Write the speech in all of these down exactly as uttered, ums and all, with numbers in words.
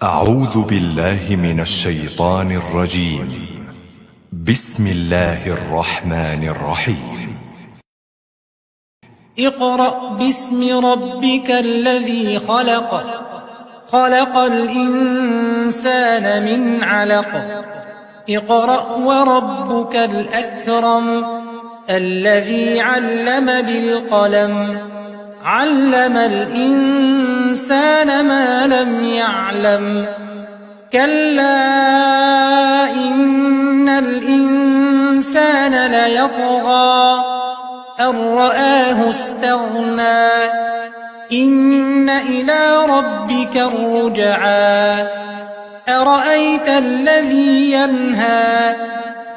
أعوذ بالله من الشيطان الرجيم. بسم الله الرحمن الرحيم. اقرأ باسم ربك الذي خلق. خلق الإنسان من علق. اقرأ وربك الأكرم. الذي علم بالقلم. علم الإنسان ما لم يعلم. كلا إن الإنسان ليطغى. أن رآه استغنى. إن إلى ربك الرجعى. أرأيت الذي ينهى.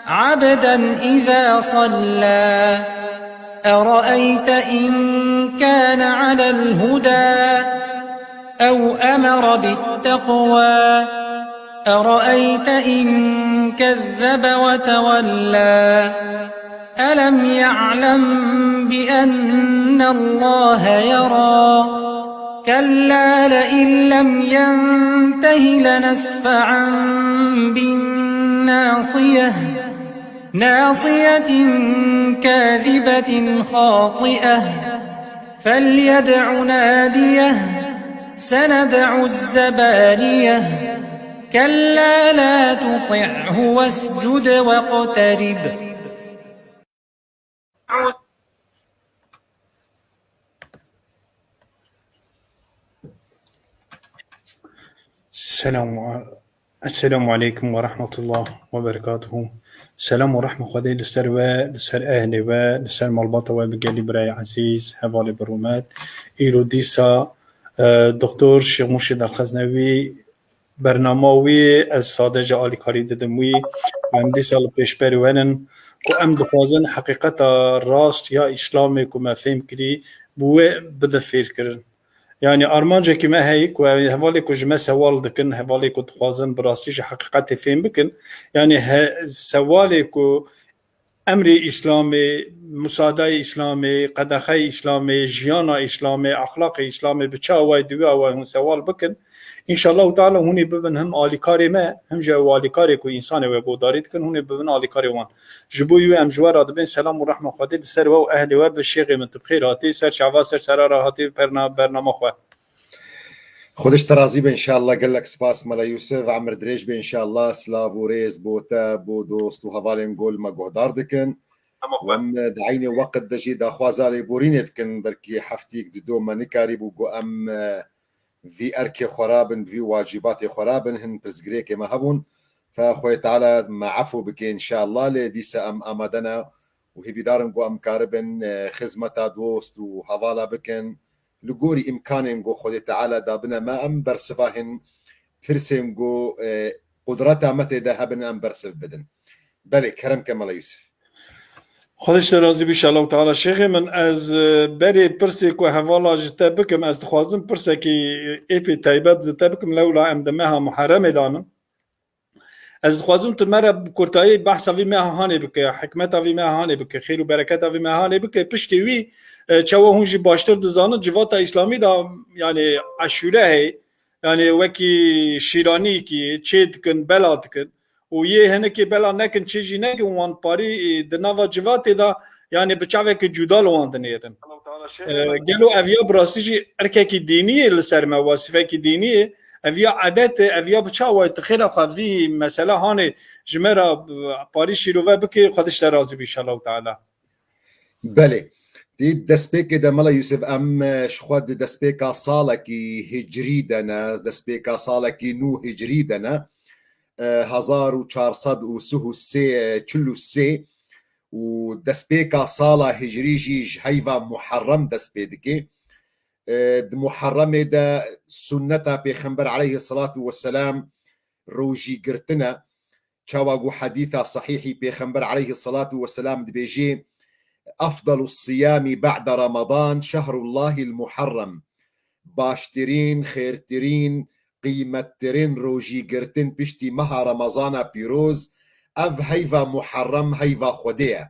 عبدا إذا صلى. أرأيت إن كان على الهدى. أو أمر بالتقوى. أرأيت إن كذب وتولى. ألم يعلم بأن الله يرى. كلا لئن لم ينته لنسفعا بالناصية. ناصية كاذبة خاطئة. فليدع ناديه. سندع الزبانية. كلا لا تطعه واسجد واقترب. Selam, Esselamu aleykum ve rahmetullah ve berekatuhu. Selam û rehma Xwedê li ser we, li ser ehlê we, li ser malbata we bi gelî birayê ezîz, hevalê bi rûmet. Îro dîsa, e, Doktor Şêx Murşid Elxeznewî bernama wî, ez sadece alîkarî didim wî. Em dîsa li pêşberî we nin ku em dixwazin heqîqeta rast ya Îslamê ku me fêm kirî bi wê bidin fêrkirin. Yani armancekî me heye ku ev hevalê ku ji me sewal dikin, hevalê ku dixwazin bi rastî ji heqîqetê fêm bikin. Yani he, sewalê ku emrê Îslamê, musadayê Îslamê, qedexeyê Îslamê, jiyana Îslamê, exlaqê Îslamê bi çi awayî divê awa hûn sewal bikin. Înşallahu Teala hûn ê bibin him alîkarê me, him jî ew alîkarê ku însanê we godarî dikin, hûn ê bibin alîkarê wan. Ji bo wê em ji we re dibên selam û rehma Xwedê li ser we û ehlê we be. Şêxê min, tu bi xêr hatî, ser çava, ser sera re hatî perna-, bernama xwe. Xwedê ji te razî be înşallah. Gelek spas Mela Yûsif, emir dirêj be înşallah. Silav û rêz bo te, bo dost û hevalên ku li me guhdar dikin. Û em, e, di eynê weqt de jî daxwaza lêborînê dikin, belkî heftîk di do me nikarîbû ku em, e, vî erkê xwe rabin, vî wacîbatê xwe rabin, hin pirsgirêkê me hebûn. Fe Xwedê Teala me efû bike înşallah, lê dîsa em amade ne û hêvîdar in ku em karibin, e, xizmeta dost û hevala bikin. Li gorî îmkanên ku Xwedê Teala dabine me, em bersiva hin tirsên ku, e, qudreta me tê de hebin, em bersiv bidin. Belê, kerem ke Mela Yûsif. Xwedê ji te razî bî, înşallah Teala. Şêxê min, ez, e, berê pirsê ku hevala ji te bikim, ez dixwazim pirsekî êpê taybet ji te bikim, lewla em di meha Muherremê de nin. Ez dixwazim tu me re bi kurtayî behsa vî meha hanê bike, hikmeta vî meha hanê bike, xêr û bereketa vî meha hanê bike. Piştî wî, e, çawa hûn jî baştir dizanin, civata Îslamî de, yani Eşûre heye, yani wekî şîranîkî çê dikin, bela dikin. Û yê hinekê bela nekin, çê jî nekin, wan parî, e, di nava civatê de, yani bi çavekî cuda li wan dinêrin. E, gelo ev ya bi rastî jî erkekî dînî ye li ser me, wasifekî dînî ye. Ev ya edet e, ev ya bi çawa ye? Tu xêra xwe vî mesele hanê ji me re, e, parî şîrove bike, Xwedê ji te razî bî, înşallah Teala. Belê. Di destpêkê de Mela Yûsif, em, e, ji xwe di destpêka salekî hicrî de ne, destpêka salekî nû hicrî de ne, e, hezar û çar sed û sih û sê, e, çil û sê û destpêka sala hicrî jî ji heyva Muharrem dest pê dike. E, di Muharremê de sunneta Pêxember aleyhi salatu vesselam rojî girtin e. Çawa ku hedîsa sehîhî Pêxember aleyhi salatu vesselam dibêjê, "Efdalu siyami ba'de Ramadan şehrullahil Muharrem." Baştirîn, xêrtirîn, qîmettirîn rojî girtin piştî meha Remezana pîroz, ev heyva Muharrem, heyva Xwedê ye.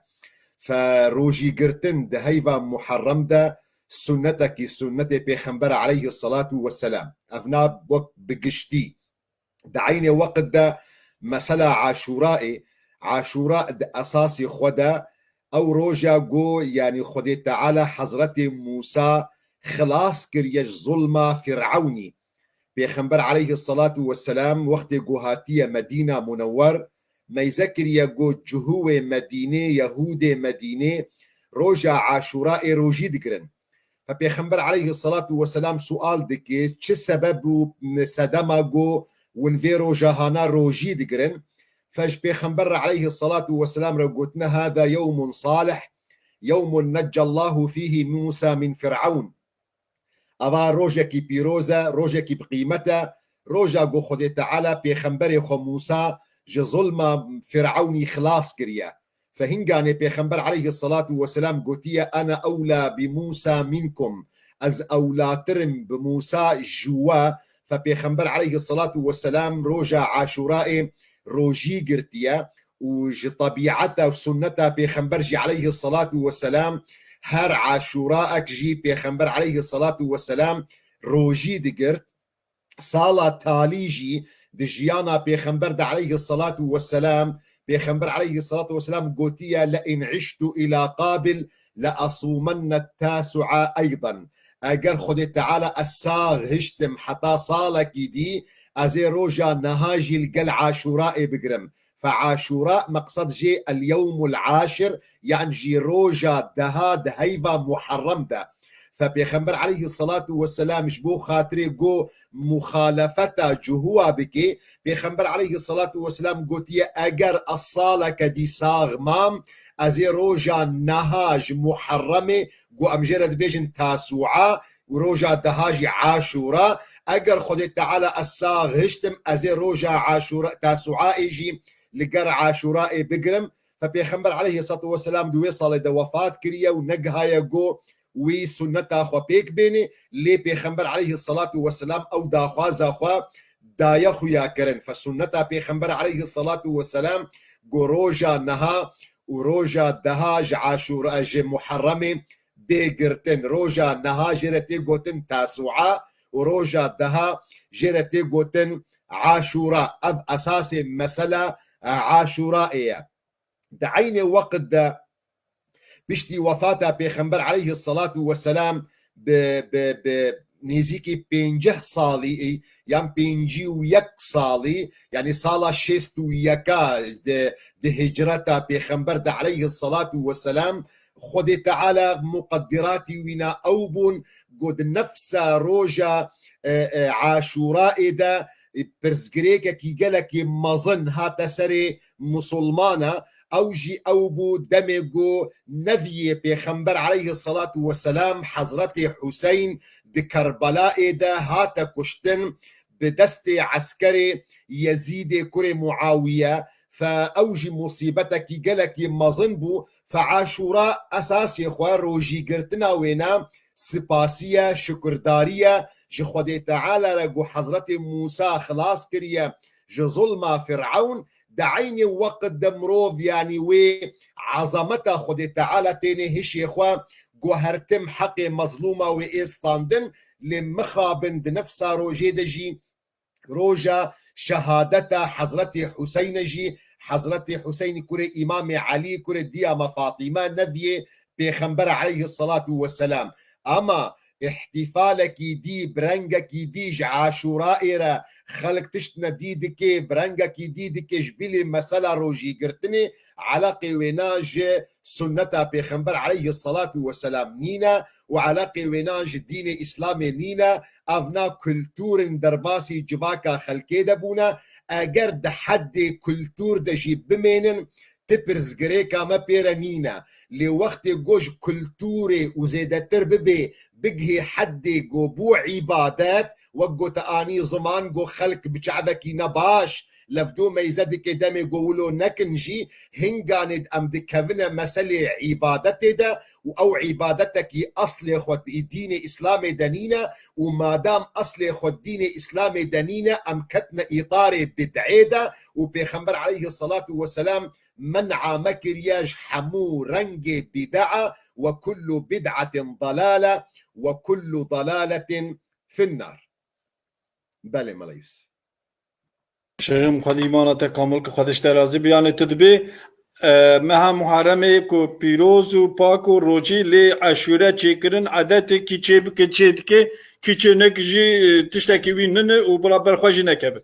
Fe rojî girtin di heyva Muharrem de sunnetekî sunnetê Pêxember aleyhi salatu vesselam. Ev na wek bi giştî. Di eynê weqt de mesela Aşûrayê, Aşûra di esasê xwe de ew roja ku, yanî Xwedê Teala Hezretê Mûsa xilas kiriye ji zulma Fîrewnî. Pêxember aleyhisselatu vesselam wextê ku hatiye Medîna Munewwer, meyze kiriye ku cihûwê Medînê, Yehûdê Medînê roja Aşûrayê rojî digirin. Fe Pêxember aleyhisselatu vesselam sual dike, çi sebeb û sedema ku hûn vê roja hana rojî digirin? Fe ji Pêxember re aleyhisselatu vesselam re gotine, "Hâzâ yewmun salih, yewmun neccellahu fîhî Mûsa min Fîrewn." Eva rojekî pîroz e, rojekî bi qîmet e, roja ku Xwedê Teala pêxemberê xwe Mûsa ji zulma Fîrewnî xilas kiriye. Fe hinganê Pêxember aleyhisselatu vesselam gotiye, "Ene ewla bi Mûsa minkum." Ez ewlatirim bi Mûsa ji we. Fe Pêxember aleyhisselatu vesselam roja Aşûrayê rojî girtiye û ji tebîeta û sunneta Pêxember jî aleyhisselatu vesselam her Aşûraek jî Pêxember aleyhisselatu vesselam rojî digirt. Sala talî jî di jiyana Pêxember de aleyhisselatu vesselam, Pêxember aleyhisselatu vesselam gotiye, "Le in iştu ila qabil le asûmenne tasu'a eydan." Eger Xwedê Teala ez sax hiştim heta salekî dî, ez ê roja niha jî li gel Aşûrayê bigirim. Fe Aşûra meqsed jê el yewmul aşir, yan jî roja deha di heyva Muharrem de. Fe Pêxember aleyhisselatu vesselam ji bo xatirê ku muxalefeta cihûa bike, Pêxember aleyhisselatu vesselam gotiye, eger ez saleke dî sax mam, ez ê roja neha ji Muharremê, ku em jê re dibêjin Tasûa, û roja deha jî Aşûra, eger Xwedê Teala ez sax hiştim, ez ê roja Aşûra, Tasûayê jî li gel Aşûrayê bigirim. Fe Pêxember aleyhisselatu vesselam di wê salê de wefat kiriye û negihaye ku wî sunneta xwe pêk bêne, lê Pêxember aleyhisselatu vesselam ew daxwaza xwe daye xuyakirin. Fe sunneta Pêxember aleyhisselatu vesselam ku roja neha û roja deha ji Aşûra, ji Muharremê bê girtin. Roja neha jê re tê gotin Tasûa û roja deha jê re tê gotin Aşûra. Ev esasê mesela, e, Aşûrayê ye. Di eynê weqt de piştî wefata Pêxember aleyhisselatu vesselam bi, bi, bi nêzîkî pêncî salî yan pêncî û yek salî, yanî sala şêst û yeka di, di hicreta Pêxember de aleyhisselatu vesselam, Xwedê Teala muqeddiratî wîna ew bûn, ku di nefsa roja, e, e, Aşûrayê de, e, pirsgirêkekî gelekî mezin hate serê misilmana, ew jî ew bû demê ku neviyê Pêxember aleyhisselatu vesselam Hezretê Huseyn di Kerbelayê de hate kuştin bi destê eskerê Yezîdê kurê Muawiye. Fe ew jî musîbetekî gelekî mezin bû. Fe Aşûra esasê xwe rojîgirtina wêne sipasî ye, şukurdarî ye ji Xwedê Teala re ku Hezretê Mûsa xilas kiriye ji zulma Fîrewn. Di eynê weqt de mirov, yanî wê ezameta Xwedê Teala têne hişê xwe, ku her tim heqê mezlûma wê ê standin, lê mixabin di nefsa rojê de jî roja şehadeta Hezretê Huseyne jî, Hezretê Huseynî kurê Îmamê Elî, kurê diya me Fatîme, neviyê Pêxember aleyhisselatu vesselam. Ama îhtîfalekî dî, bi rengekî dî ji Aşûrayê re xelk tiştine dî dike, bi rengekî dî dike ji bilî mesela rojîgirtinê, eleqê wêna ji sunneta Pêxember aleyhisselatu vesselam nîne û eleqê wêna ji dînê Îslamê nîne. Evna kulturên derbasî civaka xelkê de bûne. Eger di heddê kultur de jî bimênin, ti pirsgirêka me pê re nîne. Lê wextê ku ji kulturê û zêdetir bibê, bigihê heddê ku bû îbadet, wek ku te anî ziman ku xelk bi çavekî ne baş, levdû meyze dike demê ku wilo nekin jî, hinganê em dikevine meselê îbadetê de û ew îbadetekî eslê xwe di dînê Îslamê de nîne û madam eslê xwe dînê Îslamê de nîne, em ketine îtarê bid'ê de û Pêxember aleyhisselatu vesselam men'a me kiriye ji hemû rengê bid'a, "Ve kullu bid'atin dalale ve kullu dalaletin finnar." Belê, Mela Yusuf. Şêxim, xwedî îmana te kamil ke, Xwedê ji te razî be. Yanê tu dibê, e, meha Muharremê ku pîroz û pak û rojî lê eşûre çêkirin, edetê kî çêbike çêdike, kî çêneke jî, e, tiştekî wî nine û bila ber xwe jî nekeve.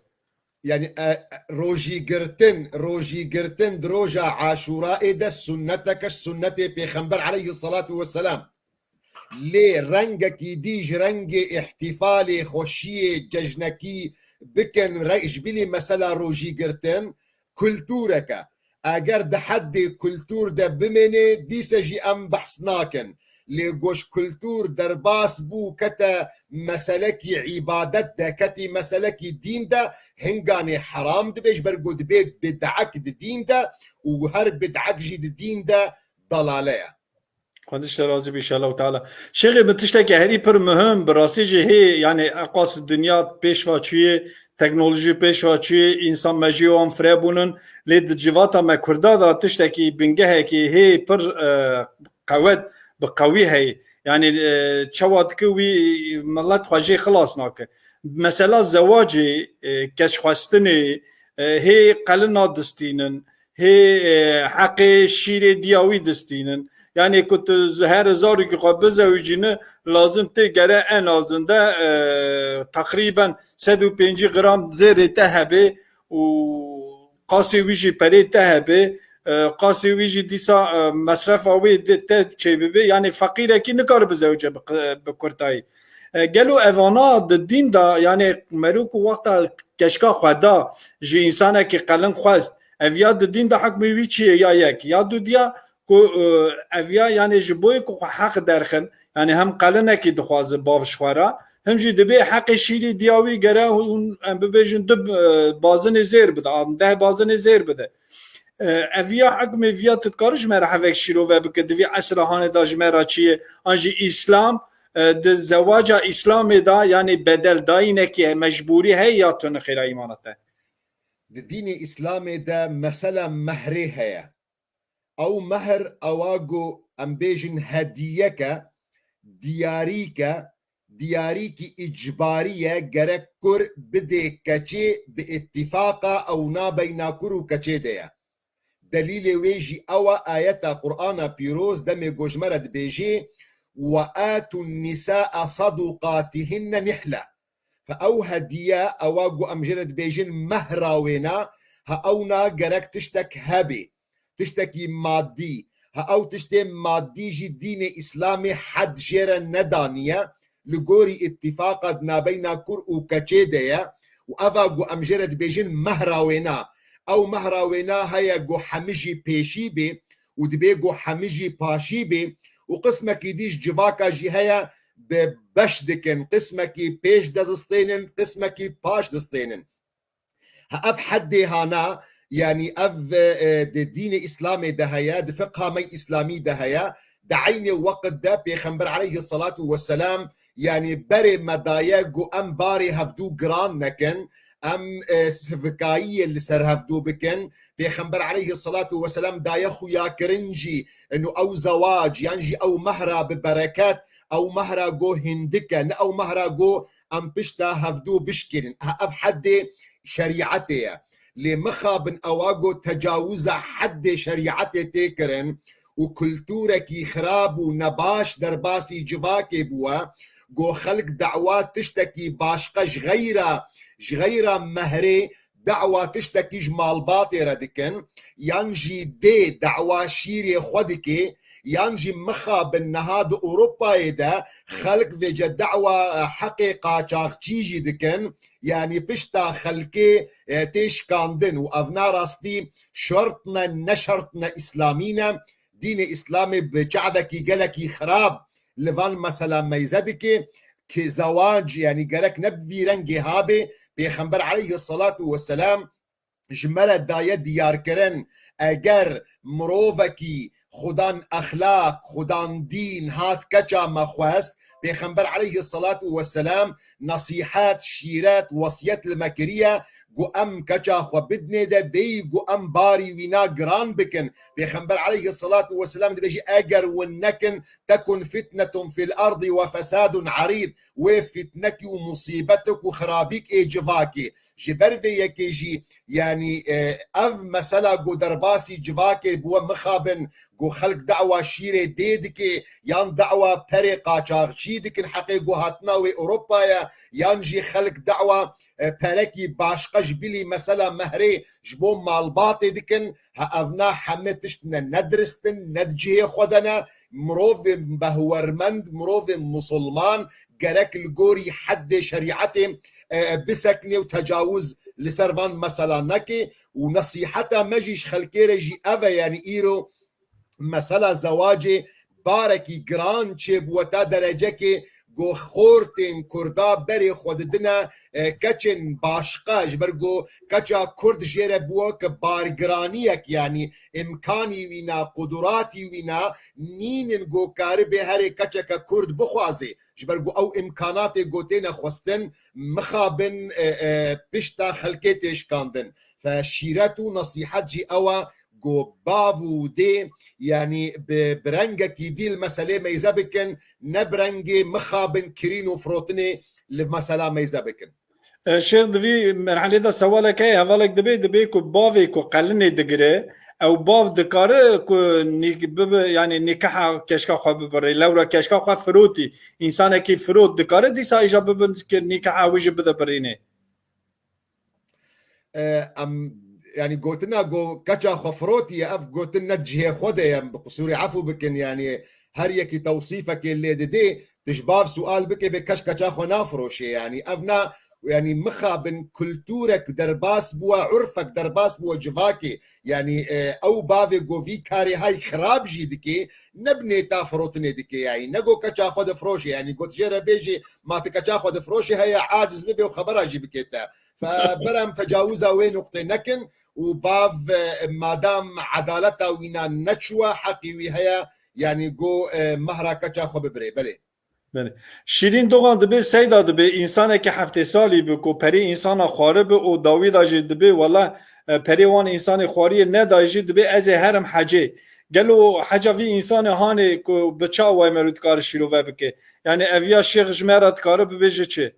Yani, e, e, rojî girtin, rojî girtin di roja Aşûrayê de sunneteke ji sunnetê Pêxember aleyhissalatu vesselam. Lê rengekî dî ji rengê îhtîfalê, xweşiyê, cejnekî bikin, re-, ji bilî mesela rojî girtin kultureke. Eger di heddê kultur de bimêne, dîse jî em behs nakin. Lê goş kultur derbas bû, kete meselekî îbadet de, ketî meselekî dîn de, hinganê heram dibe, ji ber ku dibê bid'ek di dîn de û her bid'ek jî di dîn de dalale ye. Xwedî ji te razî be, înşallah teala. Şêxê, min tiştekî herî pir muhim, bi rastî jî hê, yani eqas dinya pêş ve çûyê, teknolojî pêş ve çûyê, însan mejiyê wan firebûnin, lê di civata me Kurda de tiştekî bingehekî hê pir, e, qewet, bi qewî heye. Yani, e, çawa dike wî millet xwe jê xilas nake. Mesela zewacê, e, keç xwestinê, e, hê qelina distînin, hê, e, heqê şîrê diya wî distînin. Yani ku tu z-, her zarokî xwe bizewicîne, lazim tê gere en azinde, e, teqrîben sed û pêncî gram zêrê te hebe û qasê wî jî perê te hebe, e, qasê wî jî dîsa, e, mesrefa wê de te çêbibe. Yani feqîrekî nikare bizewice bi, bi kurtayî. E, gelo evana di dîn de, yani mero ku wexta keşka xwe da ji însanekî qelin xwest, ev ya di dîn de hukmê wî çi ye? Ya yek. Ya dudiya ku, e, ev ya, yani ji boyê ku xwe heq derxin, yani hem qelinekî dixwaze bav ji xwe re, hem jî dibê heqê şîrî diya wî gere hûn, em bibêjin, du, e, bazinê zêr bide, an deh bazinê zêr bide. E, ev ya hukmê viya tu dikarî ji me re hevek şîrove bike, di vî esra hanê de ji me re çi ye? An jî Îslam, e, di zewaca Îslamê de, yani bedeldayînekî mecbûrî heye ya tune, xêra îmana te? Di dînê Îslamê de mesela mehrê heye. Ew mehr ewa ku em bêjin hediyeke, diyarîke, diyarîkî îcbarî ye, gerek kur bidê keçê bi îtîfaqa ew nabeyna kur û keçê de ye. Delîlê wê jî ew e, ayeta Qur'ana pîroz demê ku ji me re dibêjê, "Ve atun nisaa saduqatihinne nihle." Fe ew hediye, ewa ku em jê re dibêjin mehra wêna, ha ewna gerek tiştek hebê, tiştekî madî. Ha ew tiştê madî jî dînê Îslamê hed jê re nedaniye, li gorî îtîfaqa di nabeyna kur û keçê de ye û eva ku em jê re dibêjin mehra wêna. Ew mehra wêna heye ku hemijî pêşî bê û dibê ku hemijî paşî bê û qismekî dî ji civaka jî heye bi beş dikin, qismekî pêş de distênin, qismekî paş distênin. Ha, ev heddê hana, yanî ev, e, di dînê Îslamê de heye, di fiqha me Îslamî de heye, di eynê weqt de Pêxember aleyhissalatu vesselam, yanî berê me daye ku em barê hevdû giran nekin, em, e, sivikayiyê li ser hevdû bikin. Pêxember aleyhissalatu vesselam daye xuyakirin jî, inu ew zewac, yan jî ew mehra bi bereket, ew mehra ku hindik e, ne ew mehra ku em pişta hevdû bişkînin. Ha, ev heddê şerîetê ye. Lê mixabin ewa ku tecawiza heddê şerîetê tê kirin û kulturekî xirab û nebaş derbasî civakê bûye, ku xelk dawa tiştekî başqe ji xeyra, ji xeyra mehrê dawa tiştekî ji malbatê re dikin, yan jî dê dawa şîrê xwe dike, yan jî mixabin niha di Ewropayê de xelk vêce dawa, e, heqê qaçaxçî jî dikin, yanî pişta xelkê, e, tê şikandin û ev na rastî şert ne, ne şert ne îslamî ne. Dînê Îslamê bi çavekî gelekî xirab li van mesela meyze dike ki zewac, yanî gerek ne bi vî rengê habe, Pêxember aleyhissalatu vesselam ji me re daye diyarkirin, eger mirovekî xudan exlaq, xudan dîn hat keça me xwest, Pêxember aleyhissalatu vesselam nesîhet, şîret, wesiyet li me kiriye, ku em keça xwe bidinê de bêyî ku em barî wîna giran bikin. Pêxember aleyhisselatu vesselam dibêjî, eger win nekin, tekun fitnetun fil ardi ve fesadun arîd. Wê fitnekî û musîbetik û xirabîk ê civakê. Ji ber vê yekê jî, yanî, e, ev mesela ku derbasî civakê bûwe mixabin, ku xelk dawa şîrê dê dike, yan dawa perê qaçaxçî dikin, heqê ku hatina wê Ewropa ye, yan jî xelk dawa, e, perekî başqa ji bilî mesela mehrê ji bo malbatê dikin, ha, evna heme tişt ne, ne dirist in, ne di cihê xwe de ne. Mirovê behwermend, mirovê musulman gerek li gorî heddê şerîetê, e, bisekine û tecawuz li ser van mesela neke. Û nesîheta me jî ji xelkê re jî ev e, yanî îro mesela zewacê barekî giran çêbûwe ta derecekê ku xortên Kurda berê xwe didine, e, keçên başqa, ji ber ku keça Kurd jê re bûye ki bargiraniyek, yanî îmkanî wîna, quduratî wîna nînin ku karibe herê keçeke Kurd bixwaze. Ji ber ku ew îmkanatê ku têne xwestin mixabin, e, e, pişta xelkê tê şikandin. Fe şîret û nesîhet jî ew e ku bav û dê, yanî bi, bi rengekî dî li meselê meyze bikin, ne bi rengê mixabin kirîn û firotinê li mesela meyze bikin. E, Şêx, di vî merhelê de sewalek heye, hevalek dibê, dibê ku bavê ku qelinê digire, ew bav dikare ku nî-, bibe, yanî nîkaha keşka xwe bibirê, lewra keşka xwe firotî, însanekî firot dikare dîsa îja bibin ki nîkaha wî jî bide birînê? E, em, yanî gotina go keça xwe firotiye, ev gotin ne cihê xwe de ye, bi qisûrê efû bikin, yanî her yekî tewsîfekê lê didê, tu ji bav sual bike bê keç keça xwe nafiroşê, yanî ev na, yanî mixabin kulturek derbas bûwe, urfek derbas bûwe civakê, yanî, e, ew bavê go vî karê hay xirab jî dike, ne bi nêta firotinê dike, yanî ne go keça xwe difiroşê, yanî got jê re bêjê ma tu keça xwe difiroşê heye aciz bibe û xebera jî bike te. Fe berem tecawiza wê nuqtê nekin û bav, e, madam edaleta wîna neçûwe, heqî wî heye, yanî go, e, mehra keça xwe bibirê. Belê. Belê. Şîrîn Dogan dibê, Seyda dibê, însanekî heftê salî bi ku perê însana xwari bi û dawî da jî dibê, wela, e, perê wan însanê xwariyê nedayî jî dibê ez ê herim hecê. Gelo heca vî însanê hanê ku bi çawa me dikare şîrove bike? Yanî eviya şêx ji me re dikare bibêje çi?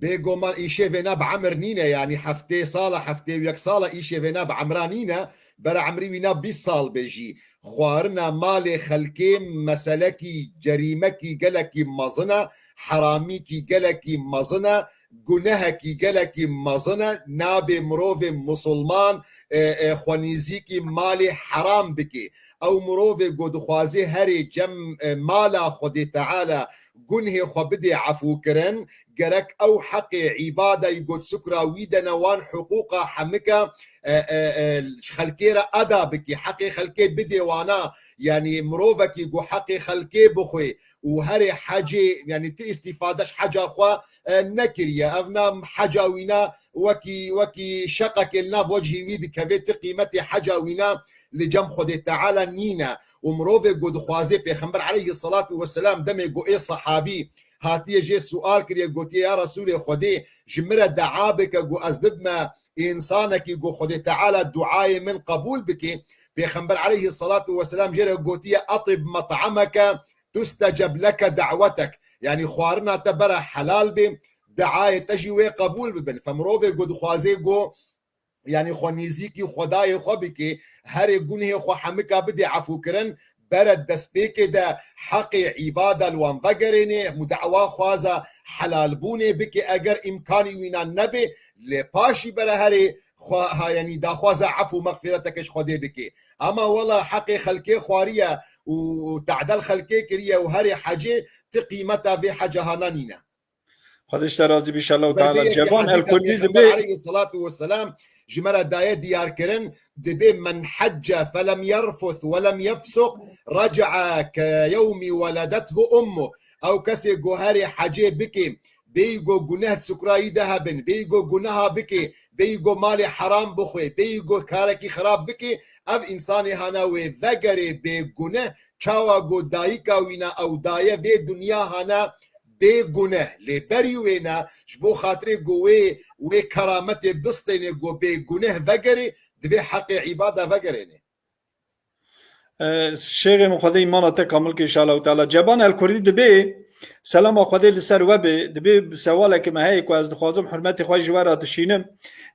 Bêguman îşê vêna bi emir nîne, yanî heftê sala, heftê û yek sala îşê vêna bi emra nîne, bera emrî wîna bîst sal be jî. Xwarina malê xelkê meselekî, cerîmekî gelekî mezin e, heramîkî gelekî mezin e, gunehekî gelekî mezin e, nabê mirovê musulman, e, e, xwenîzîkî malê heram bike. Ew mirovê ku dixwaze herê cem, e, mala Xwedê Teala gunhê xwe bidê efûkirin, gerek ew heqê îbadayî got sukra wî de ne wan hiqûqa hemike, e, e, e, ji xelkê re eda bikî, heqê xelkê bidê wana, yanî mirovekî ku heqê xelkê bixwê û herê hecê, yanî ti îstîfade ji heca xwe, e, nekiriye. Ev na heca wîna wekî, wekî şeqekê li nav wecihî wî dikeve, ti qîmetê heca wîna li cem Xwedê Teala nîne. Û mirovê ku dixwaze Pêxember aleyhisselatu vesselam demê ku ê sehabî hatiye jê sual kiriye, gotiye, ya Resûlê Xwedê, ji min re dua bike ku ez bibime însanekî ku Xwedê Teala duayê min qebûl bike. Pêxember aleyhisselatu vesselam jê re gotiye, etib met'ameke tusteceb leke da'wetek. Yanî xwarina te bere helal bê, duayê te jî wê qebûl bibin. Fe mirovê ku dixwaze ku yanî xwe nêzîkî Xwedayê xwe bike, herê gunhê xwe hemika bidê efûkirin, bere destpêkê de heqê îbada li wan vegerêne, û dawa xwaza helalbûnê bike, eger îmkanî wîna nebe, lê paşî bere herê xwe, ha, yanî daxwaza efû mexfîreteke ji Xwedê bike. Ama wela heqê xelkê xwariye û, û tedel xelkê kiriye û herê hecê ti qîmeta vê heca hana nîne. Xwedê ji te razî be, înşallah Teala. Cevan El Kurdî dibê, aleyhissalatu vesselam ji me re daye diyar kirin, dibê, men hecce felem yerfuth welem yefsuq rece'a ke yewmî weledethu ummu. Ew kesê ku herê hecê bike, bêyî ku guneh sukrayî de hebin, bêyî ku guneha bike, bêyî ku malê heram bixwe, bêyî ku karekî xirab bike, ev însanê hana wê vegerê bê guneh, çawa ku dayika wîna ew daye vê dinya hana bê guneh. Lê berî wêne, ji bo xatirê ku wê, wê kerametê bistêne, ku bê guneh vegerê, divê heqê îbada vegerêne. Şêxê min Xwedê îmana te kamil ke, înşallah teala. Ceban El Kurdî dibê, selama Xwedê li ser we be, dibê sewaleke me heye ku ez dixwazim hurmetê xwe ji we re dişînim.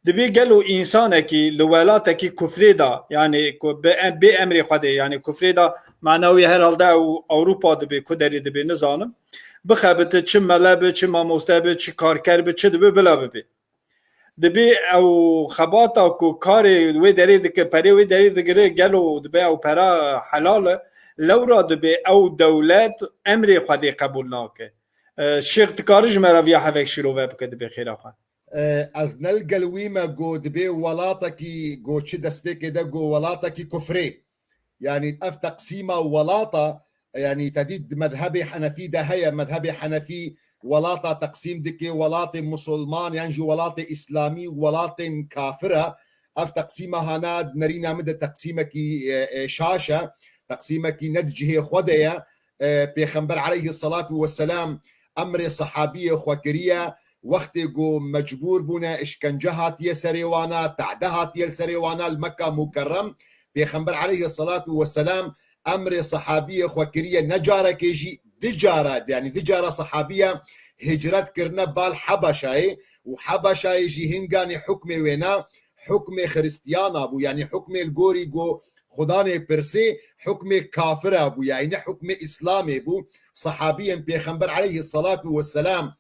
Dibê gelo însanekî li welatekî kufrê de, yanî ku bi em-, bê emrê Xwedê, yanî kufrê de, mana wî herhalde ew Ewropa dibê, ku derê dibê, nizanim. Bixebite, çi mele be, çi mamoste be, çi karker be, çi dibe, bila bibe. Dibê ew xebata ku karê wê derê dike, perê wê derê digire, gelo dibe ew pera helal e? Lewra dibê ew dewlet emrê Xwedê qebûl nake. E, Şêx, dikarî ji me re viya hevek şîrove bike, dibê xêra xwe. E, ez ne li gel wî me, go dibê welatekî, go çi destpêkê de, go welatekî kufrê. Yanî ev teqsîma welata, yanî te dît di mezhebê henefî de heye, mezhebê henefî welata teqsîm dike, welatê musulman yan jî welatê îslamî, welatên kafir e. Ev teqsîma hana di nerîna min de teqsîmekî, e, e, şaş e, teqsîmekî ne di cihê xwe de ye. E, Pêxember aleyhisselatu vesselam emrê sehabiyê xwe kiriye, wextê ku mecbûr bûne, îşkence hatiye serê wana, tade hatiye li serê wana li Mekka Mukerrem, Pêxember aleyhisselatu vesselam emrê sehabiyê xwe kiriye, ne carekê jî, di cara, yanî di cara sehabiye hicret kirine bal Hebeşayê û Hebeşayê jî hinganê hukmê wêna hukmê xiristiyana bû, yanî hukmê li gorî ku Xudanê pirsê hukmê kafira bû, yanî ne hukmê Îslamê bû. Sehabiyên Pêxember aleyhisselatu vesselam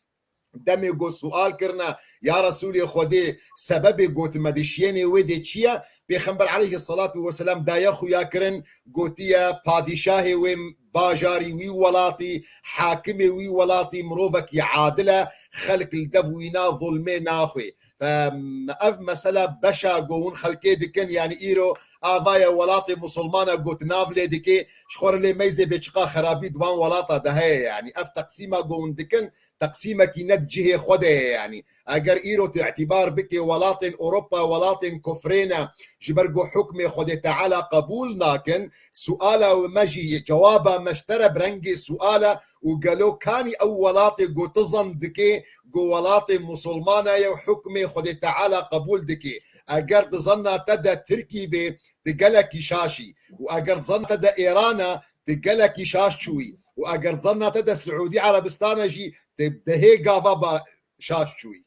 demê ku sual kirine, ya Resûlê Xwedê, sebebê ku tu me dişiyênê wê dê çi ye? Pêxember aleyhisselatu vesselam daye xuya kirin, gotiye, padîşahê wê bajarî, wî welatî, hakimê wî welatî mirovekî adil e, xelk li dev wîna zulmê naxwê. Em, ev mesela beşa ku hûn xelkê dikin, yanî îro avaye welatê musulman e, got nav lê dike, ji xwe re lê meyzê bê çiqa xerabî di van welata de heye, yanî ev teqsîma ku hûn dikin, teqsîmekî ne di cihê xwe de ye, yanî eger îro tu îtîbar bikê welatên Ewropa welatên kufrê ne, ji ber ku hukmê Xwedê Teala qebûl nakin, suala me jî, cewaba me ji te re bi rengê suala û gelo kanî ew welatê ku tu zan dikê, ku welatê musulmana ye û hukmê Xwedê Teala qebûl dike. Eger di zanna te de Tirkî bê, tu gelekî şaş î. Û eger di zanna te de Êran e, tu gelekî şaş çûyî. Û eger di zanna te de Siûdî Erebistan e jî, tu dehê gava ba şaş çûyî.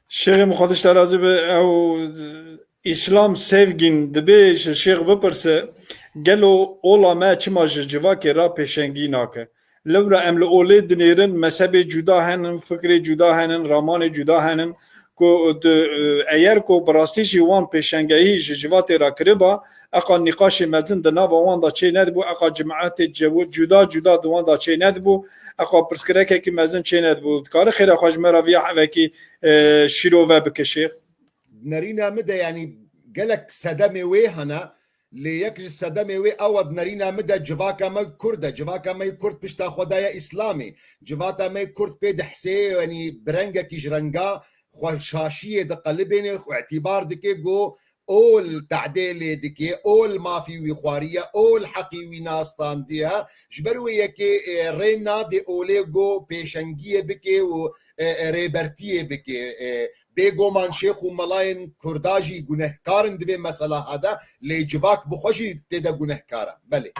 Şêxê min Xwedê ji te razî be, ew Îslam Sevgîn dibê ji Şêx bipirse, gelo ola me çima ji civakê re pêşengî nake? Lewra em li olê dinêrin, mezhebê cuda henin, fikrê cuda henin, ramanê cuda henin, ku di, eyer ku bi rastî jî wan pêşengehî ji civatê re kiriba, eqa nîqaşê mezin di nava wan de çê nedibû, eqa cimaetê cewu-, cuda cuda di wan de çê nedibû, eqa pirsgirêkekî mezin çê nedibû. Dikare xêra xwe ji me re viya hevekî, e, şîrove bike, Şêx? Di nerîna min de, yanî gelek sedemê wê hene, lê yek ji sedemê wê ew e, di nerîna min de civaka me Kurd e. Civaka me Kurd pişta xwe daye Îslamê. Civaka me Kurd pê dihsê, yanî bi rengekî ji renga xwe şaşiyê diqelibêne, xwe îtîbar dike ku ol tadê lê dike, ol mafî wî xwariye, ol heqî wî nastandiye. Ji ber wê yekê, e, rê nadê olê ku pêşengiyê bike û, e, e, rêbertiyê bike. E, Bêgoman şêx û melayên Kurda jî gunehkar in di vê mesela ha de, lê civak bi xwe jî tê de gunehkar e. Belê.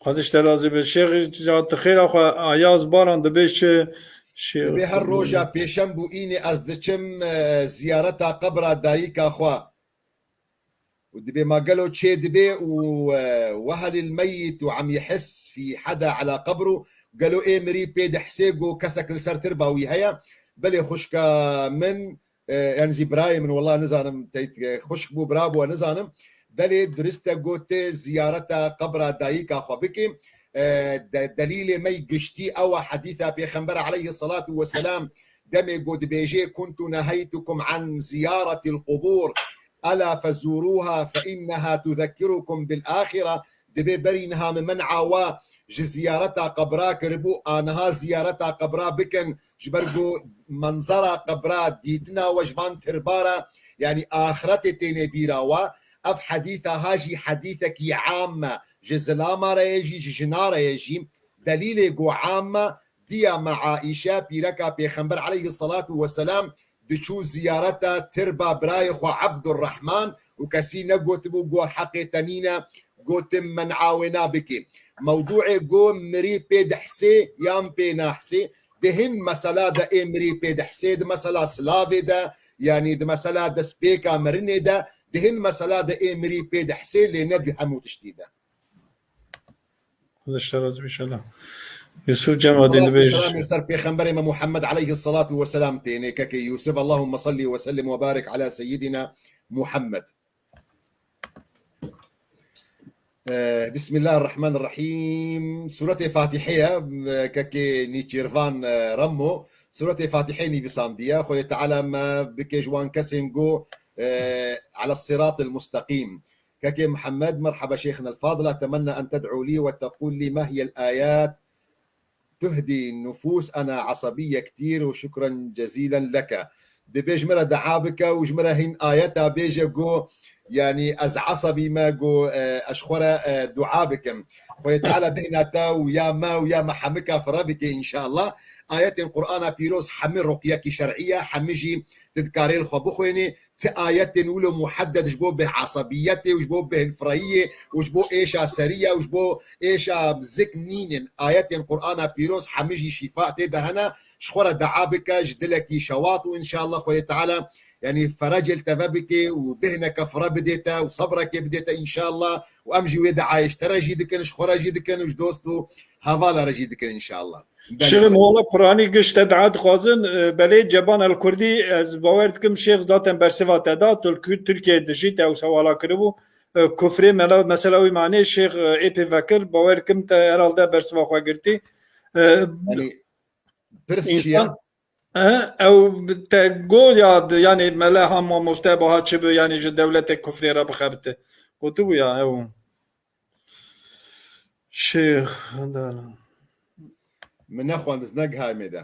Xwedê ji te razî be. Şêxî, tu xêra xwe Ayaz Baran dibê çi? Şêx Dibê her roja pêşem bû înê ez diçim, e, ziyareta qebra dayika xwe. û dibê ma gelo çê dibe û, e, وهل الميت عم يحس في حدا على قبره, gelo ê mirî pê dihsê ku kesek li ser tirba wî heye? Belê xwişka min, e, yanî zî birayê min, wela nizanim teyt, e, xwişk bû, bira bû, nizanim. Belê dirist e ku tu ziyareta qebra dayika xwe bikî. E, de-, delîlê me giştî ew e, hedîsa Pêxember aleyhisselatu vesselam demê ku dibêjê, "كنت نهيتكم عن زيارة القبور." "ألا فزوروها فإنها تذكركم بالآخرة." Dibê berî niha min men'a we ji ziyareta qebra kiribû, aniha ziyareta qebra bikin, ji ber ku menzera qebra, dîtina we ji van tirba re, yanî axiretê têne bîra we. Ev hedîsa ha jî hedîsekî am e, ji zilama re ye jî, ji jina re ye jî. Delîlê ku am e, diya me Aîşe, pîreka Pêxember aleyhisselatu vesselam, diçû ziyareta tirba birayê xwe Ebdurrahman û kesî negotibû ku heqê te nîne, gotin men'a wê nabikê. Mewdûê ku mirî pê dihsê yan pê nahsê, di hin mesela de ê mirî pê dihsê, di mesela silavê de, yanî di mesela destpêka mirinê de, di hin mesela de ê mirî pê dihsê, lê ne di hemû tiştî de. Xwedê ji te razî be inşallah. Yusuf Cemadîn Salatu dibêje. Selamê ser Pêxemberê me Muhammed aleyhissalatu vesselam têne kekê Yusuf. Allahümme salli ve sellim ve barik ala seyyidina Muhammed. Ee, Bismillahirrahmanirrahim. Suretê Fatihê ye, kekê Nîçîrvan, e, Remmo. Suretê Fatihê nivîsandiye. Xwedê Teala me bike ji wan kesên ku, e, ala siratil mustaqîm. Kekê Muhammed, merhaba şeyhna el-fadil, اتمنى ان تدعو لي وتقول لي ما هي الايات تهدي النفوس، انا عصبية كتير وشكرا جزيلا لك. Dibê ji min re dua bike û ji min re hîn ayeta bêje ku, yanî ez esebî me ku, e, ez ji xwe re, e, dua bikim. Xwedê Teala bêhna te û ya me û ya me hemika fire bike înşallah. Ayetên Qur'ana Pîroz hemî ruqyekî şer'î ye, hemî jî tu dikarê li xwe bixwênî. Ti ayetên wilo muhedded ji bo bêh esebiyetê û ji bo bêhnfireyiyê û ji bo êşa serî ye û ji bo êşa zik nînin. Ayetên Qur'ana Pîroz hemî jî şîfa tê de hene. Ji xwe re dua bike, ji dilekî şewat û înşallah Xwedê Teala, yanî ferecê li te ve bike û bêhneke fire bidê te û sebrekê bidê te înşallah. Û em jî wê duayê ji te re jî dikin, ji xwe re jî dikin û ji dost û hevala re jî dikin înşallah. Belê. Şêxim, wala Quranî giş te dua dixwazin, e, belê Ceban El Kurdî, ez bawer dikim Şêx zaten bersiva te da, tu li Kür-, Tirkiyeyê dijî, te ew sewala kiribû. E, kufrê mela, mesela wî manê Şêx, e, ê pê vekir, bawer dikim te herhalde bersiva xwe girtî. E, Yanî, pirs çi ye? Însan, e, ew te go ya di-, yanî mela ha mamoste baha çi bi, yanî ji dewletê kufrê re bixebite. Gotibû ya ew. Şêx, dana. Min nexwend, ez negihaye me de.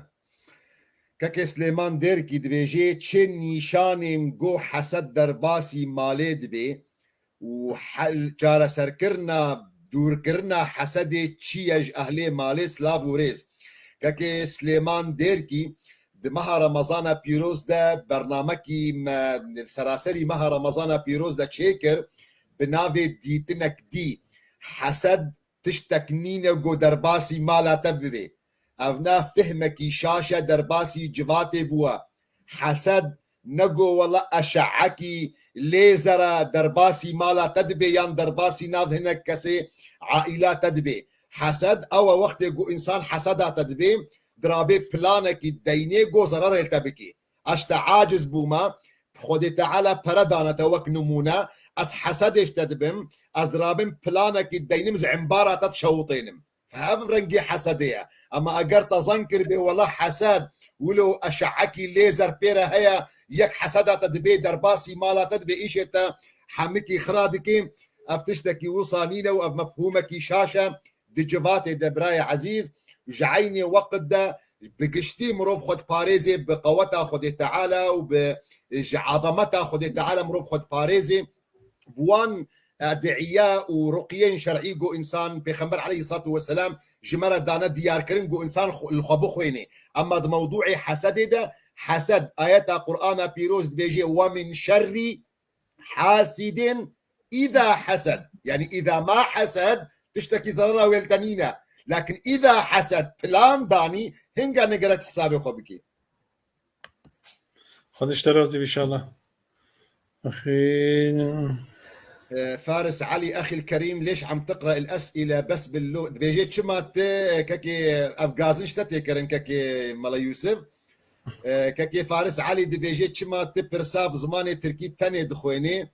Kekê Silêman Dêrkî dibêje, çi nîşanên ku hesed derbasî malê dibe û hel-, çareserkirina, dûrkirina hesedê çi ye ji ehlê malê, silav û rêz. Kekê Silêman Dêrkî, di meha Remezana pîroz de bernamekî me, seraserî meha Remezana pîroz de çêkir, bi navê Dîtinek Dî. Hesed tiştek nîne ku derbasî mala te bibe. Ev ne fihmekî şaş e, derbasî civatê bûye. Hesed ne ku wela eşe'ekî lêzer e derbasî mala te dibe yan derbasî nav hinek kesê aîla te dibe. Hesed ew e wextê ku însan heseda te dibe, dirabê planekî deynê ku zererê li te bike. Ez te aciz bûme, Xwedê Teala pere dane te wek nimûne, ez hesedê ji te dibim, ez dirabim planekî deynim, ji embara te dişewitênim. Ev rengê hesedê ye. Ema eger te zan kiribê, wela hesed, wilo eşe'ekî lêzer pê re heye, yek heseda te dibê, derbasî mala te dibê, îşê te hemikî xira dikê, ev tiştekî wisa nîne û ev mefhûmekî şaş e. Di civatê de birayê ezîz, ji eynê weqt de bi giştî mirov xwe diparêzê, bi qeweta Xwedê Teala û bi, ji ezemeta Xwedê Teala mirov xwe diparêzê. Bi wan ediya û ruqyeyên şer'î ku însan, Pêxember aleyhissalatu vesselam ji me re dane diyarkirin ku însan xwe, li xwe bixwênê. Ema di mewdûê hesedê de, hesed, ayeta Qur'ana pîroz dibêje, "Ve min şerrî hasidin îza hesed." Yanî îza ma hesed, tiştekî zerera wê li te nîne. Lakin îza hesed, plan danî, hinga ne gerek hesabê xwe bikî. Xwedê ji te razî be inşallah. Axî. E, Faris Elî, exî kerîm, lêş em tiqra el esîle bes bil lo-, dibêje çima tu, e, kekê, ev gazin ji te tê kirin, kekê Mela Yusuf. E, kekê Faris Elî dibêje çima tu pirsa bi zimanê tirkî tenê dixwênê?